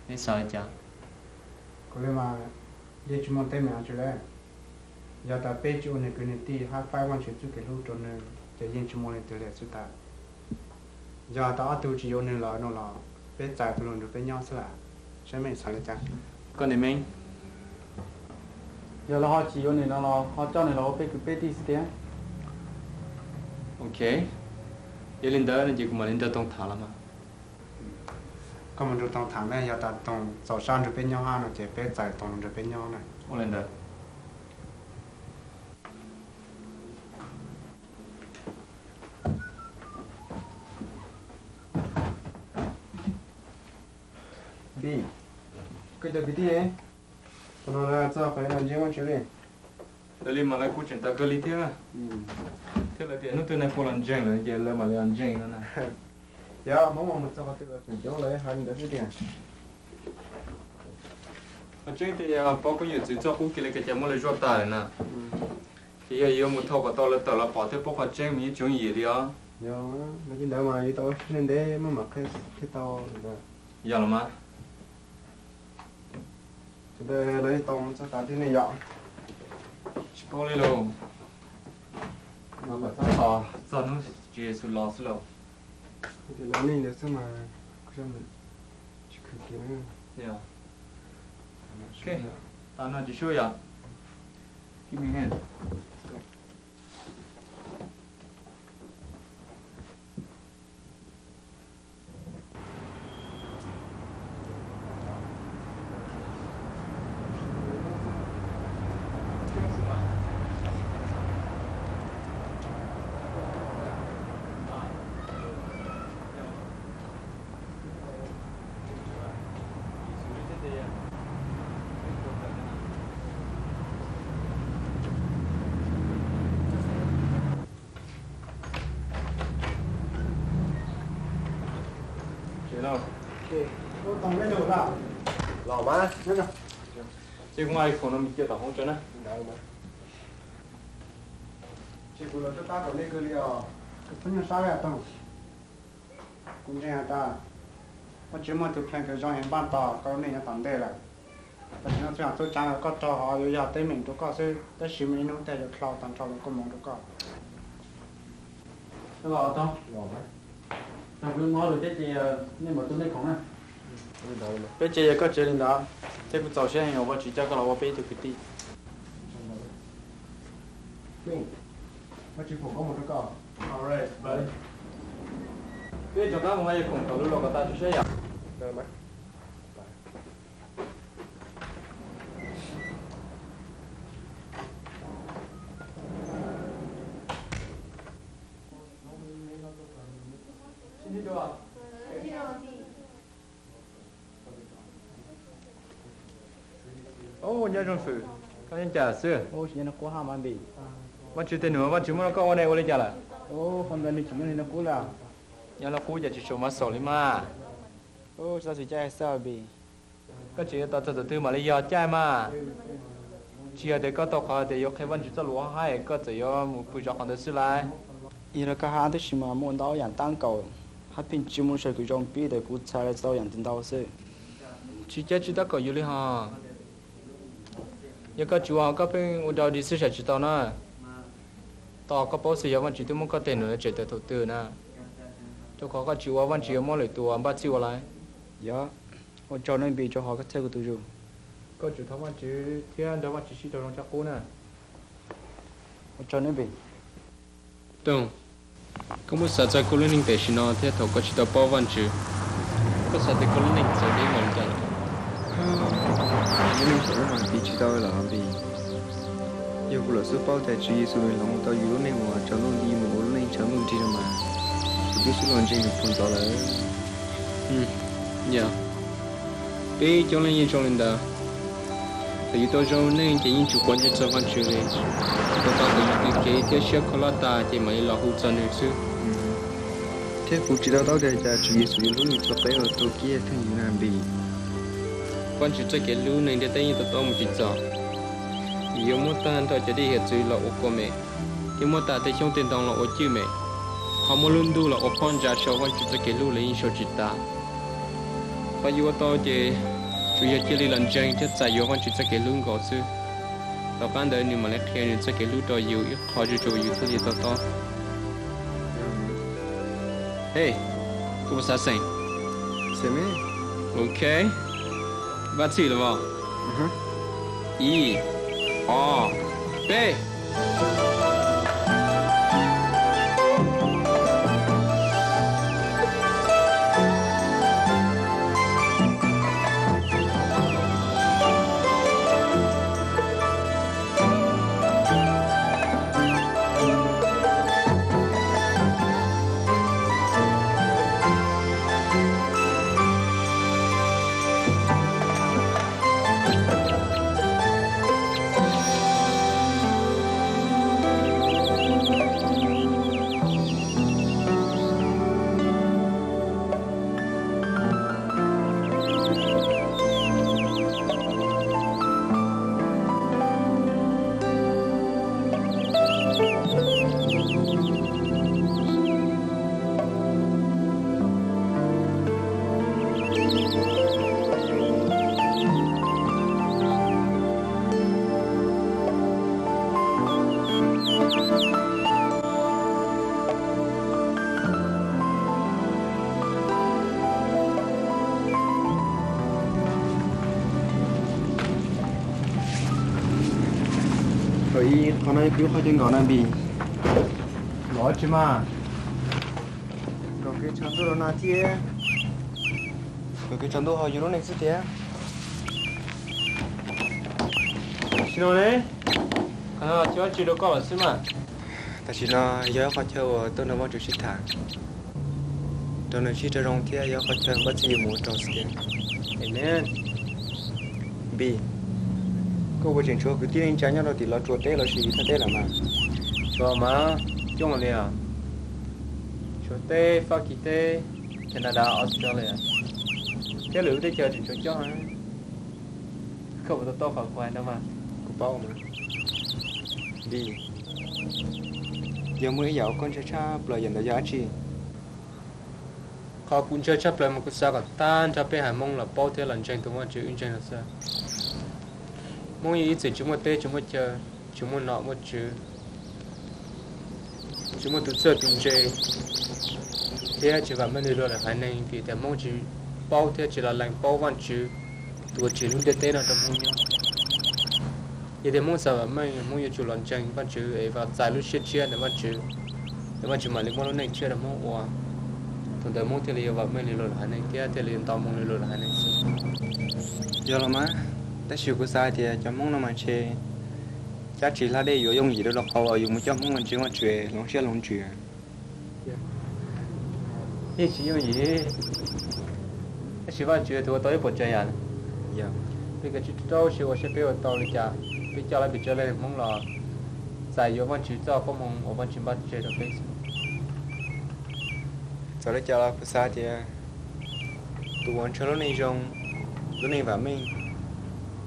Neb xav li cas? Kuv li mas yeej tsis muaj teeb meem dab tsi li. Yog tas peb tsis ua nws kwv nws tij hab faib Vajtswv txuj kev hlub rau nws ces yeej tsis muaj leej twg li xwb tas. Yog tas ob tug tsis yuav nws los no los peb txais tus luag nrog peb nyob xwb las. Saib Meej xav li cas? Koj niam Meej, yog lawv ho tsis yuav nws no los ho coj nws los ua peb kwv peb tij xwb tiag. Ok, yog li ntawd no ces kuv mam li nrog Tooj tham los mas. Koj mus nrog Tooj tham ne, yog tas Tooj txaus sab nrog peb nyob hab no ces peb txais Tooj los nrog peb nyob na. Ua li ntawd. Npis, koj cov kwv tij, tus no txog qhov yuav los ntseeg Vajtswv li. Lawv li mas lawv kuj tseem tas kawg li thiab. Thiab lawv tias hnub twg nais phoo los ntseeg lawm ces lawv mam li los ntseeg no na. Yog Hmoob mas mus txog qhov twg los tseem coob lawv hais li ntawd xwb tiag. Qhov tseeb tias pov kuv yawm txwv txoj qub kiag li, kev cai muab lawv zuaj tas lawm na. Ces yog yuav mus thau kom tau lawv tawm los pom thiab paub qhov tseeb mas yeej tsis yooj yim li os. Yog li ntawd mas yuav tau siab ntev ntev mam mam qhia tau. Yog los mas. Sawv daws los tau txog tas tiag ne yom? Tsis paub li lauj. Mas kom txog, txog hnub Tswv Yexus los xwb lauj. Tias lawv nej ntawd xwb mas kuv tsis khwv kiag na. Tas no tsis sub yom. Los mas. Ces kuv nqa ib khoom no mus cia tom hoob tso na. Ces kuv los tub tab tom nej kawg li os, kuv pheej nyuaj sab li Tooj. Kuv ntseeg has tas Vajtswv muaj tus plan kawg zoo heev npaj tos koj lub neej nyob tom ntej lawm. Tam sim no txhua yam txhua tsav koj raug hov yuav yog teeb meem rau koj xwb, tab sis muaj ib hnub tej yuav dlhau tag nrho los koj mus rau koj. Peb ces yog koj tsev li ntawd, thiab kuv txaus siab heev uas Vajtswv coj koj los ua peb ib tug kwv tij. Peb rov qab mus nqa yag khoom tom lub los kom tas tso saib yom. Nyob zoo Fwm, koj nyob cas xwb? Vaj Tswv tej num Vaj Tswv muab rau koj ua ne ua li cas lawm? Nyob li qub cas tsis tshua mob xaus li mas. Koj tseem yuav tos txog thaum twg mam li yog caij mas. Tsis yog tias koj tau qhov tias yuav qhia Vaj Tswv txoj lus haj es koj txawm yuav mus pw zov qhov ntawd xwb lauj. Yog li koj hais tab sis mas muaj ntau yam tab kaum hab pheej tsis muaj sawv kws zoo pib ntawm kuv txhais tau yam ntau xwb. Tsis caij tsis tab kaum yus li hos. Yog koj tsis ua koj pheej ua rau di xwb sam tsis tau na. Tos koj paub xwb yog Vaj Tswv twb muab koj tej num tseem tawm thaum twg na. Rau qhov koj tsis ua Vaj Tswv yuav muab lwm tus npaj txhij ua lawm. Yog, ua tsaug nej Npis rau qhov koj txhawb kuv tus yus. Koj tsum thov Vajtswv thiab nrog Vajtswv sib raug zoo tshaj qub na. Ua tsaug nawb Npis. Tooj, koj muab xav txog koj lub neej tam sim no thiab thaum koj tsis tau paub Vajtswv, koj xav tias koj lub neej txawv deb npaum li cas lawm? Lub neej thaum ub mas piv tsis tau los Npis. Yog kuv los xub paub tias Tswv Yexus nws hloov tau yus lub neej uas tsaus ntuj nti mus ua lub neej tsaus ntuj nrig no mas, kuv twb xub los ntseeg nws puag ntxov lawm. Yog, peb coob leej yeej zoo li ntawd. Thaum yus tau zoo neej ces yeej tsis quav ntsej txog Vajtswv li, tau tau ntawm yus tus kev thiab siab kho loj tas ces mam li los hu txog nws xwb. Thiab kuv tsis to taub tias cas Tswv Yexus yuav hlub nws txhua qeb uas taug kiag theej yus na Npis. Vajtswv txoj kev hlub neeg ntiaj teb yeej to taub mus tsis txog. Vim yuav muab tag nrho cov dej hiav txwv los ua kua mem, thiab muab tas tej xyoob tej ntoo los ua cwj mem, ho muab lub ntuj los ua phab ntsa sau Vajtswv txoj kev hlub los yeej sau tsis tas. Qhov yuav ua tau ces tsuas yog cia li los ntseeg thiab txais yuav Vajtswv txoj kev hlub nkaus xwb. Tom qab ntawd nws mam li qhia nws txoj kev hlub rau yus ib qho zuj zus yus thiaj li to taub. Hej, koj puas xav xeem? Ok, vaj txhij los as. Ib, ob, peb. Qhov no yog kuv qhov chaw nkaum na Npis. Nkaum tsis mas? Nkaum kev tshav ntuj los no thiab. Nkaum kev tshav ntuj ho yus lub neej xwb tiag. Tam sim no ne, qhov no tsis ua tsi rau koj lawm xwb mas. Tam sim no yog ib qhov chaw uas tuaj nrog Vajtswv sib tham, nrog nws sib raug zoo thiab yog ib qhov chaw npaj txhij yuav mus ua rau xwb tiag. Npis, koj puas tseem tshuav kwv tij neej tsa nyob rau tim Los Tsuas teb los sis Thaj teb lawm mas? Tshuav mas, coob li os. Tshuav teb Fab Kis teb, Canada, Australia, thiab lwm lub teb chaws tseem tshuav coob heev. Koj puas to taub qhov kuv hais no mas? Kuv paub mas. Npis, yog muaj ib yam uas koj ntshaw tshaj plaws yam ntawd yog dab tsi? Qhov kuv ntshaw tshaj plaws mas kuv xav kom tag nrho peb haiv Hmoob los paub thiab los ntseeg tus Vajtswv wb ntseeg no xwb. Hmoob yeej ib txwm tsis muaj teb tsis muaj chaw, tsis muaj nom muaj tswv, tsis muaj tus txawj tus ntse, thiab tsis vam meej li luag lwm haiv neeg vim tias Hmoob tsis paub thiab tsis los lees paub Vajtswv tus uas tsim lub ntiaj teb no rau Hmoob nyob. Yog tias Hmoob xav vam meej, Hmoob yuav tsum los ntseeg Vajtswv es vam txais lub siab tshiab ntawm Vajtswv, ntawm Vajtswv mam li muab lub neej tshiab rau Hmoob ua. Thaum ntawd Hmoob thiaj li yuav vam meej li luag lwm haiv neeg thiab thiaj li yuav nto moo li luag lwm haiv neeg xwb. Yog los mas, tab sis kuv xav hais tias cov Hmoob no mas ntshe cab tsis hla dej yuav yooj yim rau qhov uas yus mus coj Hmoob los ntseeg Vajtswv hloov siab hloov ntsws. Yeej tsis yooj yim, tab sis Vajtswv tus ua tau ib puas tsav yam. Peb kav tsij rau siab ua saib peb ua tau li cas, peb coj lawv pes tsawg leej Hmoob los txais yuav Vajtswv txoj koob hmoov uas Vajtswv npaj tseg rau peb xwb. Txawm li cas los kuv xav tias tus uas ntshaw lub neej zoo, lub neej vam meej,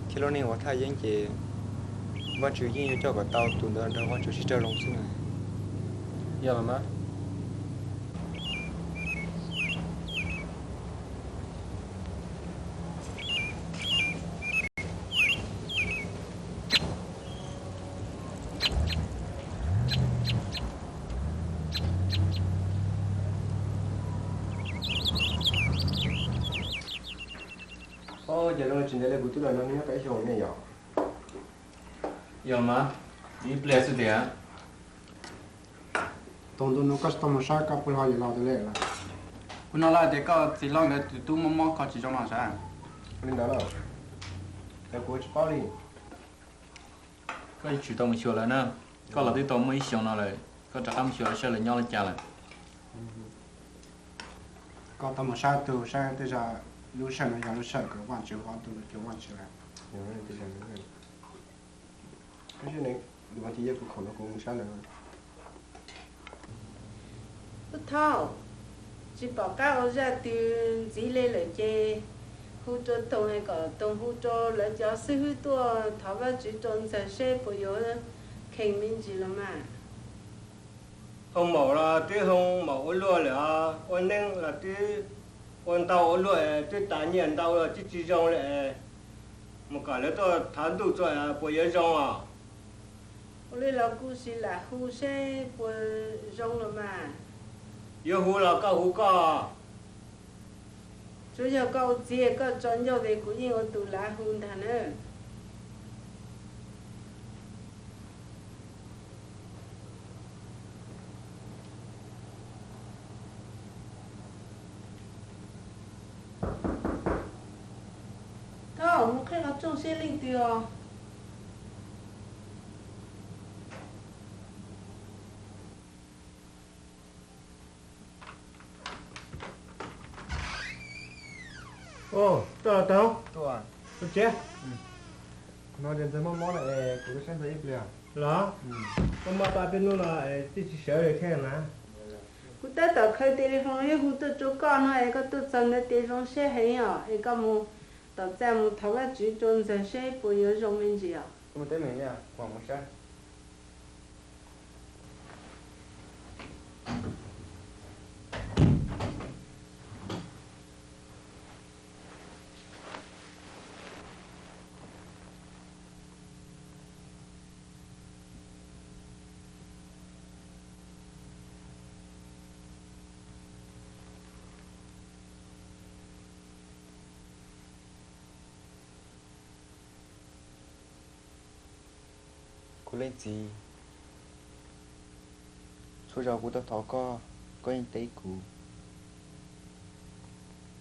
thiab lub neej uas thaj yeeb ces Vajtswv yeej yuav coj kom tau tus ntawd nrog Vajtswv sib raug zoo xwb na. Yog los mas. Ces zoo li tsis ntev li kuv twb los nrog neb nyob tau ib xyoos ne yom? Yog mas, ib pliag xwb tiag. Tau ntu no koj tsis tau mus saib koj puas ho yuav los tiag li lawm? Kuv hnov lawv tias koj txiv hlob nkawd tus tub mob mob kho tsis zoo no sav. Li ntawd los, cas kuv tsis paub li. Koj yeej tsis tau mus xyuas lawv na. Koj los twb tau muaj ib xyoos no lawm, koj rov qab mus xyuas lawv saib lawv nyob li cas lawm. Koj tau mus saib tus saib tej zaum lub sij hawm no yog lub sij hawm uas Vajtswv hu ob tug los cuag Vajtswv lawm. Ub thaub, tsis pom qab ua zaj twg ntxiv li lawm ces hu rau Toog es kom Toog hu rau lawv cov xib hwb tuaj thov Vajtswv rau Ntxawg seb puas yuav kheev me ntsis los mas. Hoo maum los twb hoo maum ua luaj lawm os, ua neeb los twb ua ntau ua luaj, twb tas nyiaj ntau los twb tsis zoo li. Mus kom lawv tuaj thov ntuj tso puas yuav zoo os. Ua li los kuv sim lam hu seb puas zoo los mas. Yuav hu los koj hu koj. Tsuav yog koj ua txiv koj tso ncauj ces kuv yeej ua tus lav hu ntag na. Thaub, mus qhib qhov rooj seb leej twg os. Tuaj los Toog. Ua tsev. Kuv hnov tias Ntxawg mob mob no es kuv tuaj saib Ntxawg ib pliag. Los, koj mob tau peb hnub no es twb tsis sawv li thiab na. Kuv tab tom khaws tes li hloov yog hu tuaj rau koj no es koj tuaj txog ntawd tias zoo siab heev os es koj mus tom txaj mus thov Vajtswv rau Ntxawg seb puas yuav zoo me ntsis os. Mus teb me mus saib. Kuv leej txiv, txhua zaus kuv tuaj thov koj, koj yeej teb kuv.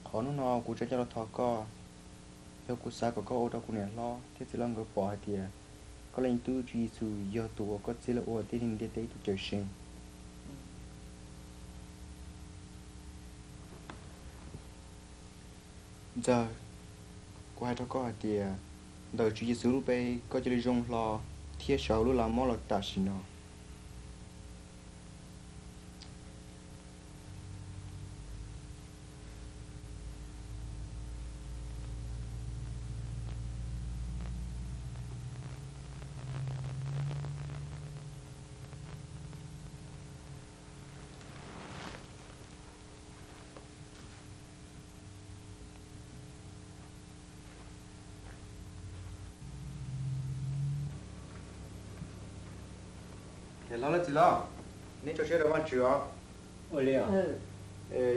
Qhov hnub no kuv tseem coj los thov koj, yog kuv xav kom koj ua rau kuv niam hlob thiab txiv hlob nkawd pom hais tias koj leej tub Tswv Yexus yog tus uas koj txib los ua tib neeg ntiaj teb tus cawm seej. Ntxawg, kuv hais rau koj hais tias ntawm Tswv Yexus lub npe koj cia li zoo hlo thiab sawv lub laj mob los tam sim no. Niam hlob, txiv hlob, neb tso siab rau Vajtswv os.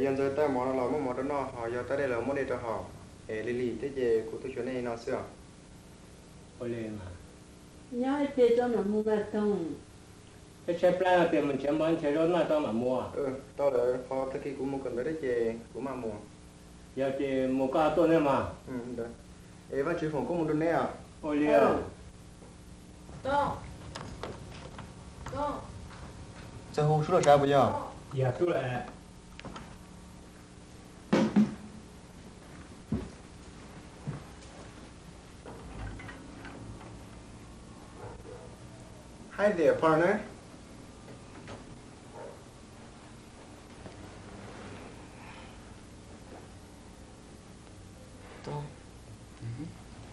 Yog Ntxawg tawm mov no los muab mov rau noj, ho yog tawm dej los muab dej rau haus. Es lig lig thiab ces kuv tuaj xyuas nej li no xwb os. Nyob ib pliag tso mam mus mas Toog. Peb tshaib plab no tias mus nrhiav mov nrhiav zaub noj tso mam mus. Tau lawm, qhov tag kis kuv mus kawm ntawv thiab ces kuv mam mus. Yog ces mus koj tuaj nej mas. Es Vajtswv foom koob hmoov rau neb os. Ua li. Ntxawg hu sub los sav puas yog? Yog sub lawm. Hi there, partner.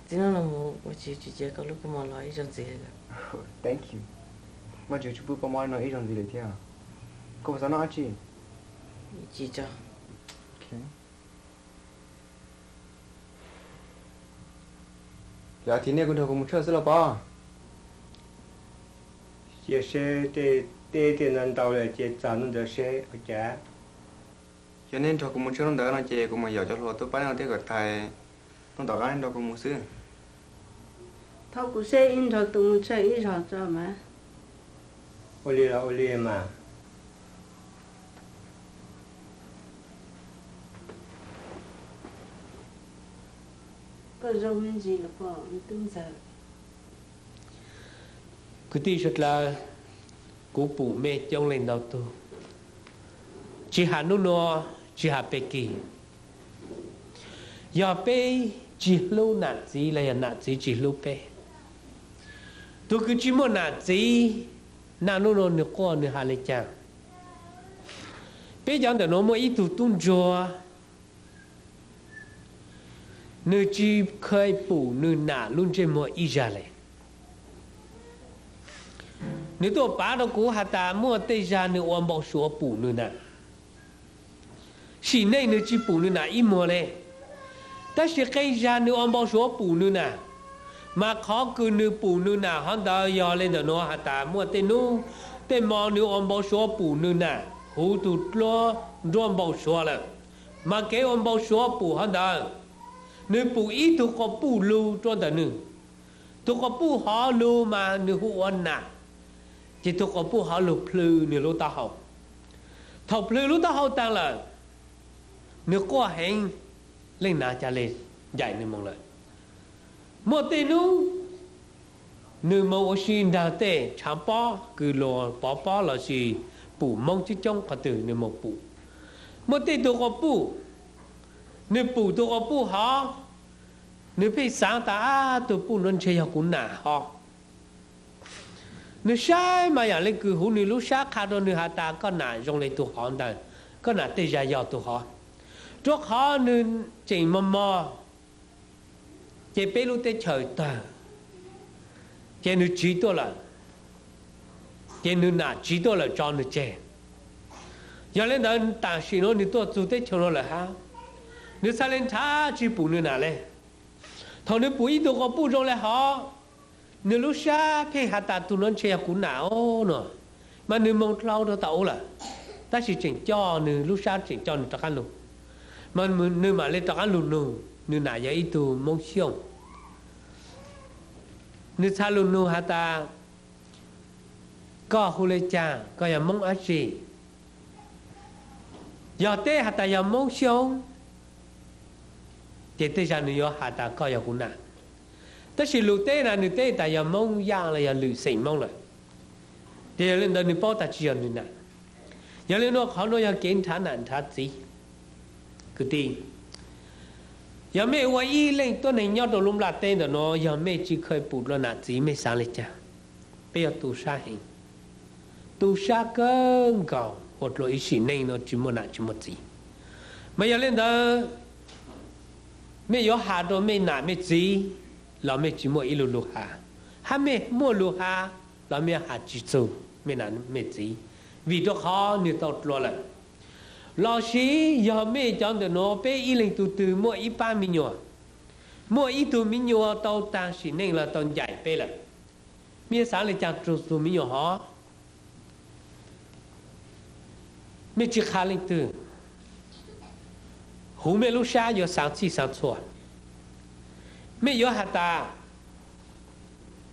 Txij no mus Vajtswv tsis cia koj lub kua muag los ib zaug ntxiv li lawm. Thank you. Vajtswv tsis pub kua muag no ib zaug ntxiv li thiab. Koj puas xav noj dab tsi? Tsis tso. Yog tias nej kuv nrog kuv mus tshawj xwb los pov. Cia seb, tej tej ntawd ntau lawm ces txog hnub ntawd seb ua cas. Yog nej nrog kuv mus tshawj hnub ntawd no ces kuv mam yaum cov hluas tuaj pab nej thiab kom thaiv Noj tom qab nrog kuv mus xwb. Thov kuv seb ib nrog tus mus tshawj ib zaug tso mas. Ua li los ua li mas. Koj zoo me ntsis los pom tub ntxawg. Kwv tij suav dlawg, kuv pum mej coob leej ntau tug, tsis has nub nua, tsis has peg kig. Yog peb tsis hlub nam txiv los yog nam txiv tsis hlub peb. Tus kws tsis muaj nam txiv, naj nub nua nwg quaj nwg has le caag? Peb cov ntawm nuav muaj ib tug tub ntsuag, nwg tsis kheev pum nwg nam lub ntsej muag ib zag le. Nwg tuaj pav rua kuv has tas muaj tej zag nwg ua npau suav pum nwg nam. Sim neej nwg tsis pum nwg nam ib muag le, tab sis qee zag nwg ua npau suav pum nwg nam. Mas qhov kws nwg pum nwg nam hov ntawd yog le ntawm nuav has tas muaj tej nub tej mo nwg ua npau suav pum nwg nam huv tug dluab nruab npau suav lawm. Mas kev ua npau suav pum hov ntawd, nwg pum ib tug quas puj lug rua ntawm nwg. Tug quas puj hov lug mas nwg hu ua nam, ces tug quas puj hov lug plhws nwg lub taub hau. Thaum plhws lub taub hau taag lawm, nwg quaj heev, leej nav ca le ncaim nwg moog lawm. Muaj tej nub nwg moog ua si nraag tej tshaav pob kws luas pov pob lossis pum Moob coob coob qhov twg nwg moog pum. Muaj tej tug quas puj, nwg pum tug quas puj hov, nwg pheej xaav tas, ab, tug puj nuav ntshe yog kuv nam hov. Nwg saib mas yaam le kws huv nwg lub sab qha rua nwg has tas koj nam zoo le tug hov ntawd, koj nam tej zag yog tug hov. Rua qhov nwg tseem mos mos, ces peb lub teb chaws tawg, ces nwg tsiv tuaj lawm, ces nwg nam tsiv tuaj lawm tso nwg tseg. Yog le ntawd tam sim nuav nwg tuaj txug teb chaws nuav lawm hab, nwg txhaj le nrhav tsis pum nwg nam le. Thaum nwg pum ib tug quas puj zoo le hov, nwg lub sab pheej has tas tug nuav ntshe yog kuv nam os no, mas nwg moog dlhau rua tom ub lawm, tab sis tseem coj nwg lub sab tseem coj nwg rov qaab lug, mas nwg mam le rov qaab lug nug nwg nam yog ib tug Moob Xyooj. Nwg txhaj lug nug has tas, koj hu le caag, koj yog Moob dlaab tsi? Yog teb has tas yog Moob Xyooj, ces tej zag nwg yuav has tas koj yog kuv nam. Tab sis lug teb na nwg teb tas yog Moob Yaaj los yog lwm xeem Moob lawm, ces yog le ntawd nwg paub tas tsis yog nwg nam. Yog le nuav qhov nuav yog kev nrhav nam nrhav txiv. Kwv tij, yog mej ua ib leej tuab neeg nyob rua lub nplaj teb ntawm nuav, yog mej tsis kheev pum dlua nam txiv mej xaav le caag? Peb yuav tu sab heev, tu sab kawg nkaus ua dlua ib sim neej nuav tsis muaj nam tsis muaj txiv. Mas yog le ntawd, mej yuav has rua mej nam mej txiv los mej tsis muaj ib lug lug has, hab mej muaj lug has los mej has tsis txug mej nam mej txiv, vim rua qhov nwg tau dlua lawm. Lossis yog mej cov ntawm nuav peb ib leeg tug twg muaj ib pab me nyuam, muaj ib tug me nyuam tau taag sim neej los tau ncaim peb lawm, mej yuav xaav le caag rua tug me nyuam hov? Mej tsis qha leej twg, huv mej lub sab yuav xaav txhij xaav txhua. Mej yuav has tas,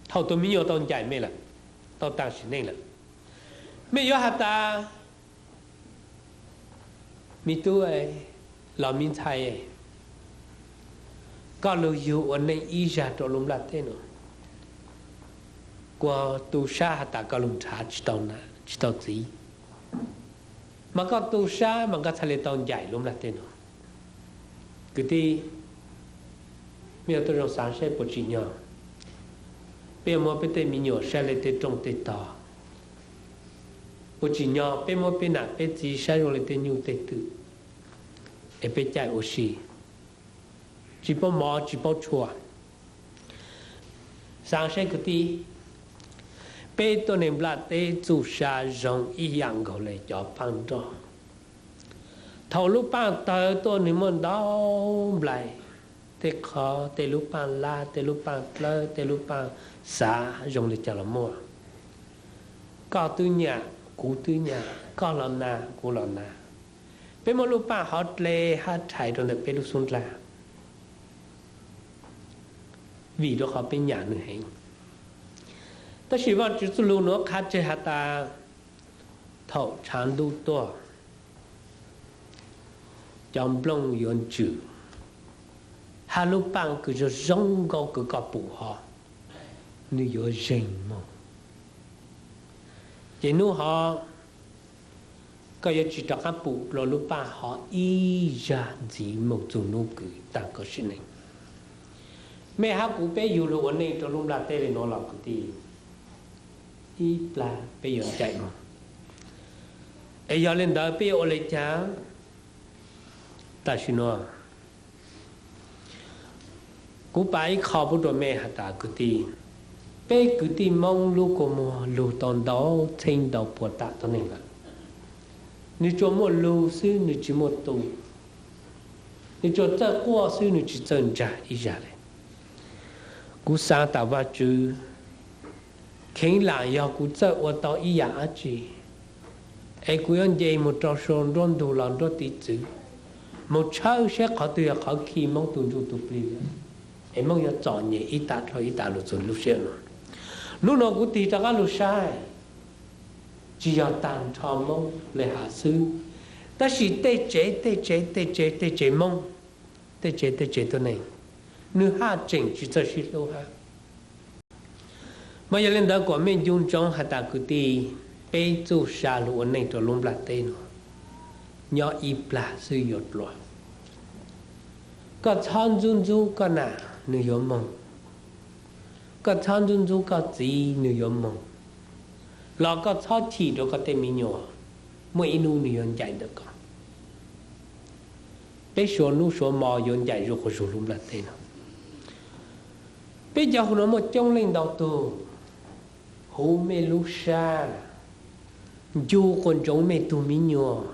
thaum tug me nyuam tau ncaim mej lawm, tau taag sim neej lawm, mej yuav has tas, me tub los me ntxhais, koj lug yug ua neej ib zag rua lub nplaj teb nuav, kuas tu sab has tas koj lug nrhav tsis tau txiv, mas koj tu sab mas koj txhaj le tau ncaim lub nplaj teb nuav. Kwv tij, mej yuav tuaj zoo xaav saib puas tsim nyog peb yuav muab peb tej me nyuam saib le tej rooj tej tog, puas tsim nyog peb muab peb nam peb txiv saib zoo le tej nyuj tej twm, es peb caij ua si, tsis paub mov tsis paub tshua. Xaav saib kwv tij, peb tuab neeg nplaj teb txuj sa zoo ib yaam nkaus le cov paaj nroj. Thaum lub paaj tawg tuaj nwg muaj ntau nplais, tej qhov tej lub paaj lab, tej lub paaj dlawb, tej lub paaj xav zoo le caag los muaj. Koj twb nyam, kuv twb nyam, koj los nag, kuv los nag. Peb muab lub paaj hov dle hab rhais rua ntawm peb lub xub ndlag. vim rau qhov peb nyiam nws heev. Tab sis Vajtswv txoj lus nuav qha tseg has tas, thaum tshav ntuj tuaj, cov nplooj yuav ntsws, hab lub paaj kws zoo zoo nkauj kws koj pum hov, nws yuav zeeg moog. Ces nub hov koj yuav tsi rov qaab pum dlua lub paaj hov ib zag ntxiv moog txug nub kws taag koj sim neej. Mej hab kuv peb yug lug ua neej rua lub nplaj teb le nuav los kwv tij, ib plag peb yuav ncaim moog. Es yog le ntawd peb yuav ua le caag? Tam sim nuav kuv pav ib qho pub rua mej has tas kwv tij, peb kwv tij Moob lub kua muag lug tau ntau txheeb ntau puas tam tuab neeg lawm. Nwg tsuas muaj lug xwb, nwg tsi muaj tu. Nwg tsuas txawj quaj xwb, nwg tsi txawj ntsag ib zag le. Kuv xaav tas Vajtswv, kheev lam yog kuv txawj ua tau ib yaam dlaab tsi, es kuv yuav nce moog rua sau nruab ntug los nruab tiv txwv, moog tshawb saib qhov twg yog qhov khi Moob tug ntsuj tug plig, es Moob yuav txom nyem ib tam dlhau ib tam lug txug lub sij hawm nuav. Nub nuav kuv tig rov qaab lug saib, tsi yog taag nrho Moob le has xwb, tab sis tej tsev tej tsev tej tsev tej tsev Moob, tej tsev tej tsev tuab neeg, nwg haj tseem tsi txawj sib hlub hab. Mas yog le ntawd kuas mej ncu ntsoov has tas kwv tij, peb txuj sa lug ua neej rua lub nplaj teb nuav, nyob ib plag xwb yuav dlua. Koj txhob ntxub ntxub koj nam, nwg yuav moog. Koj txhob ntxub ntxub koj txiv, nwg yuav moog. Los koj txhob chim rua koj tej me nyuam, muaj ib nub nwg yuav ncaim ntawm koj. Peb suav nub suav mo yuav ncaim zuj quas zug lub nplaj teb nuav. Peb cov hu nuav muaj coob leej ntau tug, huv mej lub sab, ncu quas ntsoov mej tug me nyuam,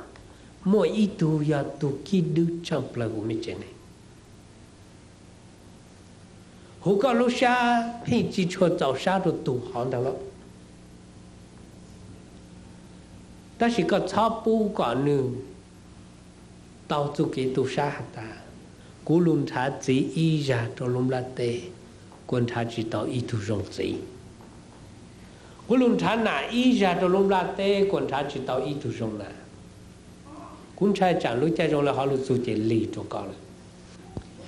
muaj ib tug yog tug kib dwb tshaaj plawg huv mej tsev neeg. Huv koj lub sab pheej tsi tshua txaus sab rua tug hov ntag lawm. Tab sis koj txhob pub kom nwg tau txuj kev tu sab has tas, kuv lug nrhav txiv ib zag rua lub nplaj teb, kuas nrhav tsi tau ib tug zoo txiv. Kuv lug nrhav nam ib zag rua lub nplaj teb, kuas nrhav tsi tau ib tug zoo nam. Kuv ntshai tsaam lub caij zoo le hov lug txug ces lig rua koj lawm.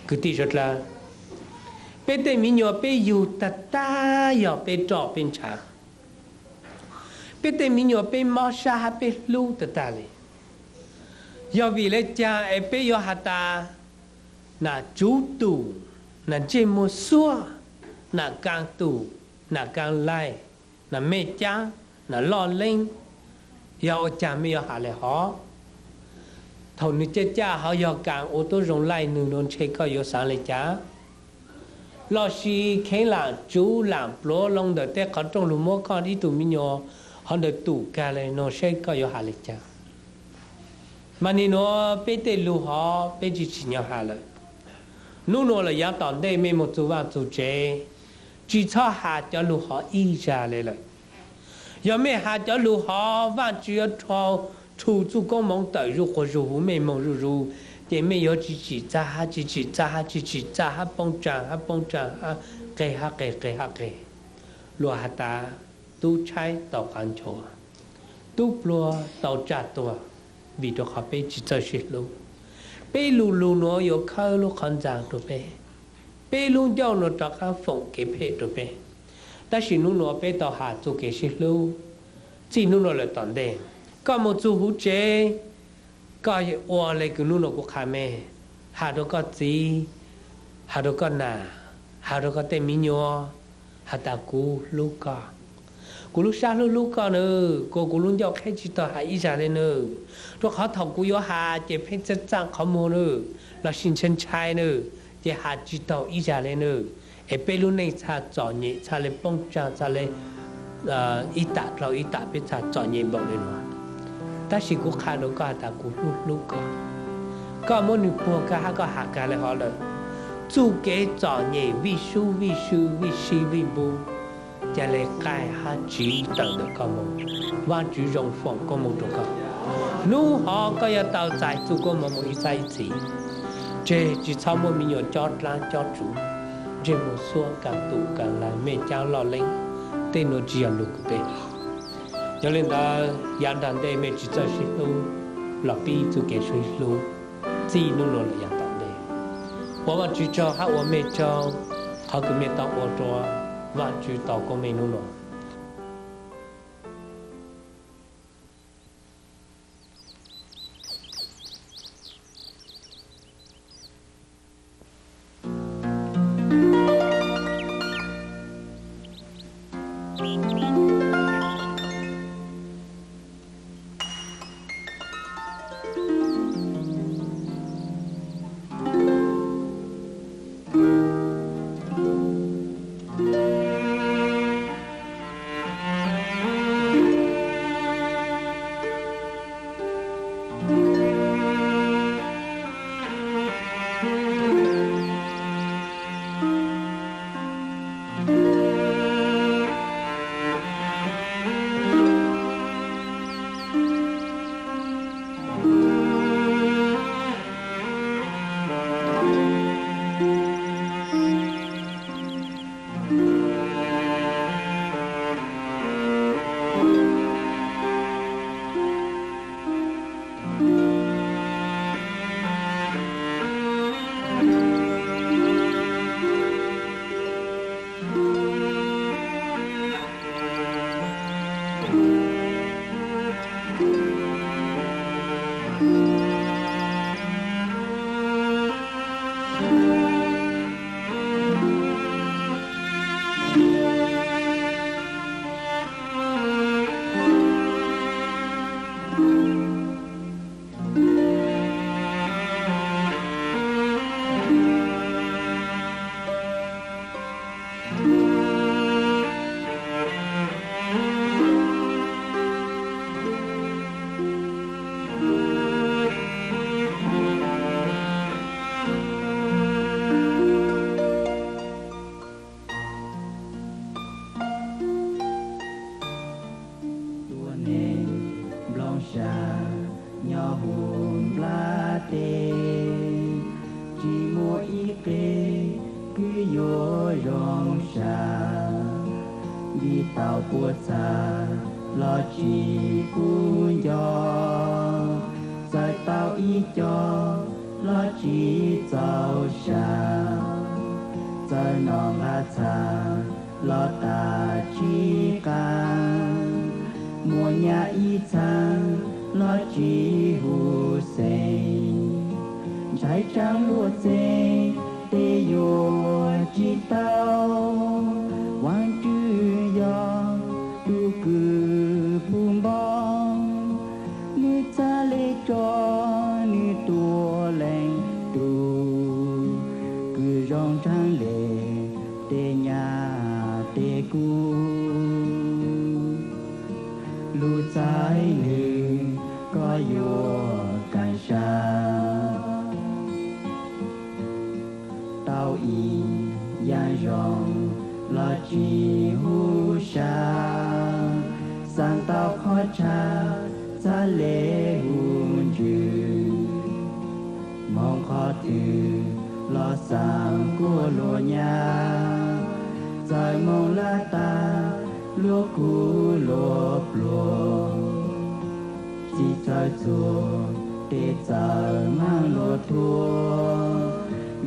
Kwv tij suav dlawg, peb tej me nyuam peb yug tag tag yog peb roj peb ntshav. Peb tej me nyuam peb mob sab hab peb hlub tag tag le. Yog vim le caag es peb yuav has tas, nam tsuv tum, nam ntsej muag xuab, nam kaa tum, nam kaa laig, nam mej caab, nam loj leeb, yog ua caag mej yuav has le hov? Thaum nwg caj caj hov yog kaam ua tuab zoo laij nwg nuav ntshe koj yuav xaav le caag? Lossis kheev lam tsuv lam pluav loo ntawm teb qhov rooj lug muab koj ib tug me nyuam hov ntawd tum kag le nuav saib koj yuav has le caag? Mas nim nuav peb tej lug hov peb tsi tsim nyog has lawm. Nub nuav lawm yaav tom ntej mej moog txug vaaj txug tsev, tsi txhob has cov lug hov ib zag le lawm. Yog mej has cov lug hov, Vaajtswv yuav rho rhu txuj koob moov tawm zuj quas zug huv mej moog zuj zug, ces mej yuav tsi tsim txaj hab tsi tsim txaj hab tsi tsim txaj hab poob tsaag hab poob tsaag hab qeg hab qeg qeg hab qeg. Luas has tas, tub tshaib tau qav nchuav, tub pluag tau tsaj tuag, vim rua qhov peb tsi txawj sib hlub. Peb lu lug nuav yuav khawb lub qhov ntxaa rua peb, peb lub ncauj nuav rov qaab foom kev phem rua peb. Tab sis nub nuav peb tau has txuj kev sib hlub. Txij nub nuav lawm tom ntej, koj moog txug huv tsev, koj ua le kws nub nuav kuv qha mej, has rua koj txiv, has rua koj nam, has rua koj tej miv nyuas, has tas kuv hlub koj. Kuv lub sab hlub hlub koj nawb, kuas kuv lub ncauj qheb tsi taug has ib zag le nawb. Rua qhov thaum kuv yuav has ces pheej txaj txaj qhov muag nawb, lossis ntshai ntshai nawb, ces has tsi taug ib zag le nawb. Es peb lub neej txhaj txom nyem, txhaj le poob tsaag, txhaj le ib tam dlhau ib tam, peb txhaj txom nyem npaum le nuav. Tab sis kuv qha rua koj has tas kuv hlub hlub koj. Koj muab nwg puag kag hab koj has kag le hov lawm, txuj kev txom nyem vij sub vij sw vij si vij npu, ca le qaij hab tsiv tawm ntawm koj moog. Vaajtswv zoo foom koob moov rua koj. Nub hov koj yuav tau txais txuj koob moov moog ib txhab ib txhis, tseg tsi txhob muab miv nyuas cob dlaab cob tsuv. ntsej muag xuab, kav tus kav lais, mej cab loj leeb, tej nuav tsi yog lug kws peb. Yog le ntawd yav nrag ntej mej tsi txawj sib hlub los pib txuj kev sib hlub txij nub nuav los yav tom ntej. Ua Vaajtswv tsaug hab ua mej tsaug qhov kws mej tau ua rua Vaajtswv tau koob mej nub nuav. Tuab neeg nplooj sab nyob huv nplaj teb, tsis muaj ib qe kwv yuav zoo sab. Nti tau puas txha los tsis pub nco, txawm tau ib co los tsis txaus sab. Txawm noj nqaj txha los tas tsis qab, muaj nyaj ib txha los tsis huv xeeb. Ntshai tsaam luag txeeb tes yuav tsis tau. Vaajtswv yog tug kws pub npo, nwg txhad le tso nwg tuab leeg tug, kws zoo nraag le tes nyaj tes kub. Lug txais nwg koj yuav kaaj sab. Tau ib yaam zoo los tsis huv sab, xaav tau qhov tshab txhad le huv ntsws. Moog qhov twg los xaav kuas luag nyab, txawm moog laj tas luag kuj luag pluag. Txij txawv txuas tes txawm maam luag thuam,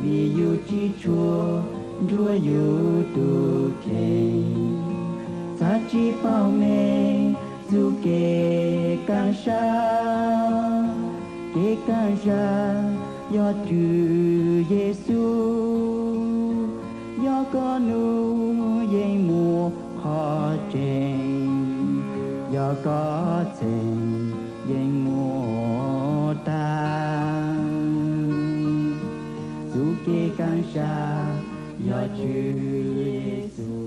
vim yus tsis tshua ntsuab yus tug kheej. Txhad tsis paub meej txuj kev kaaj sab, kev kaaj sab yog Tswv Yexus. Yog koj nub yeej muaj qhov tseeb, yog koj txheej yeej muaj taag. Txuj kev kaaj sab yog Tswv Yexus.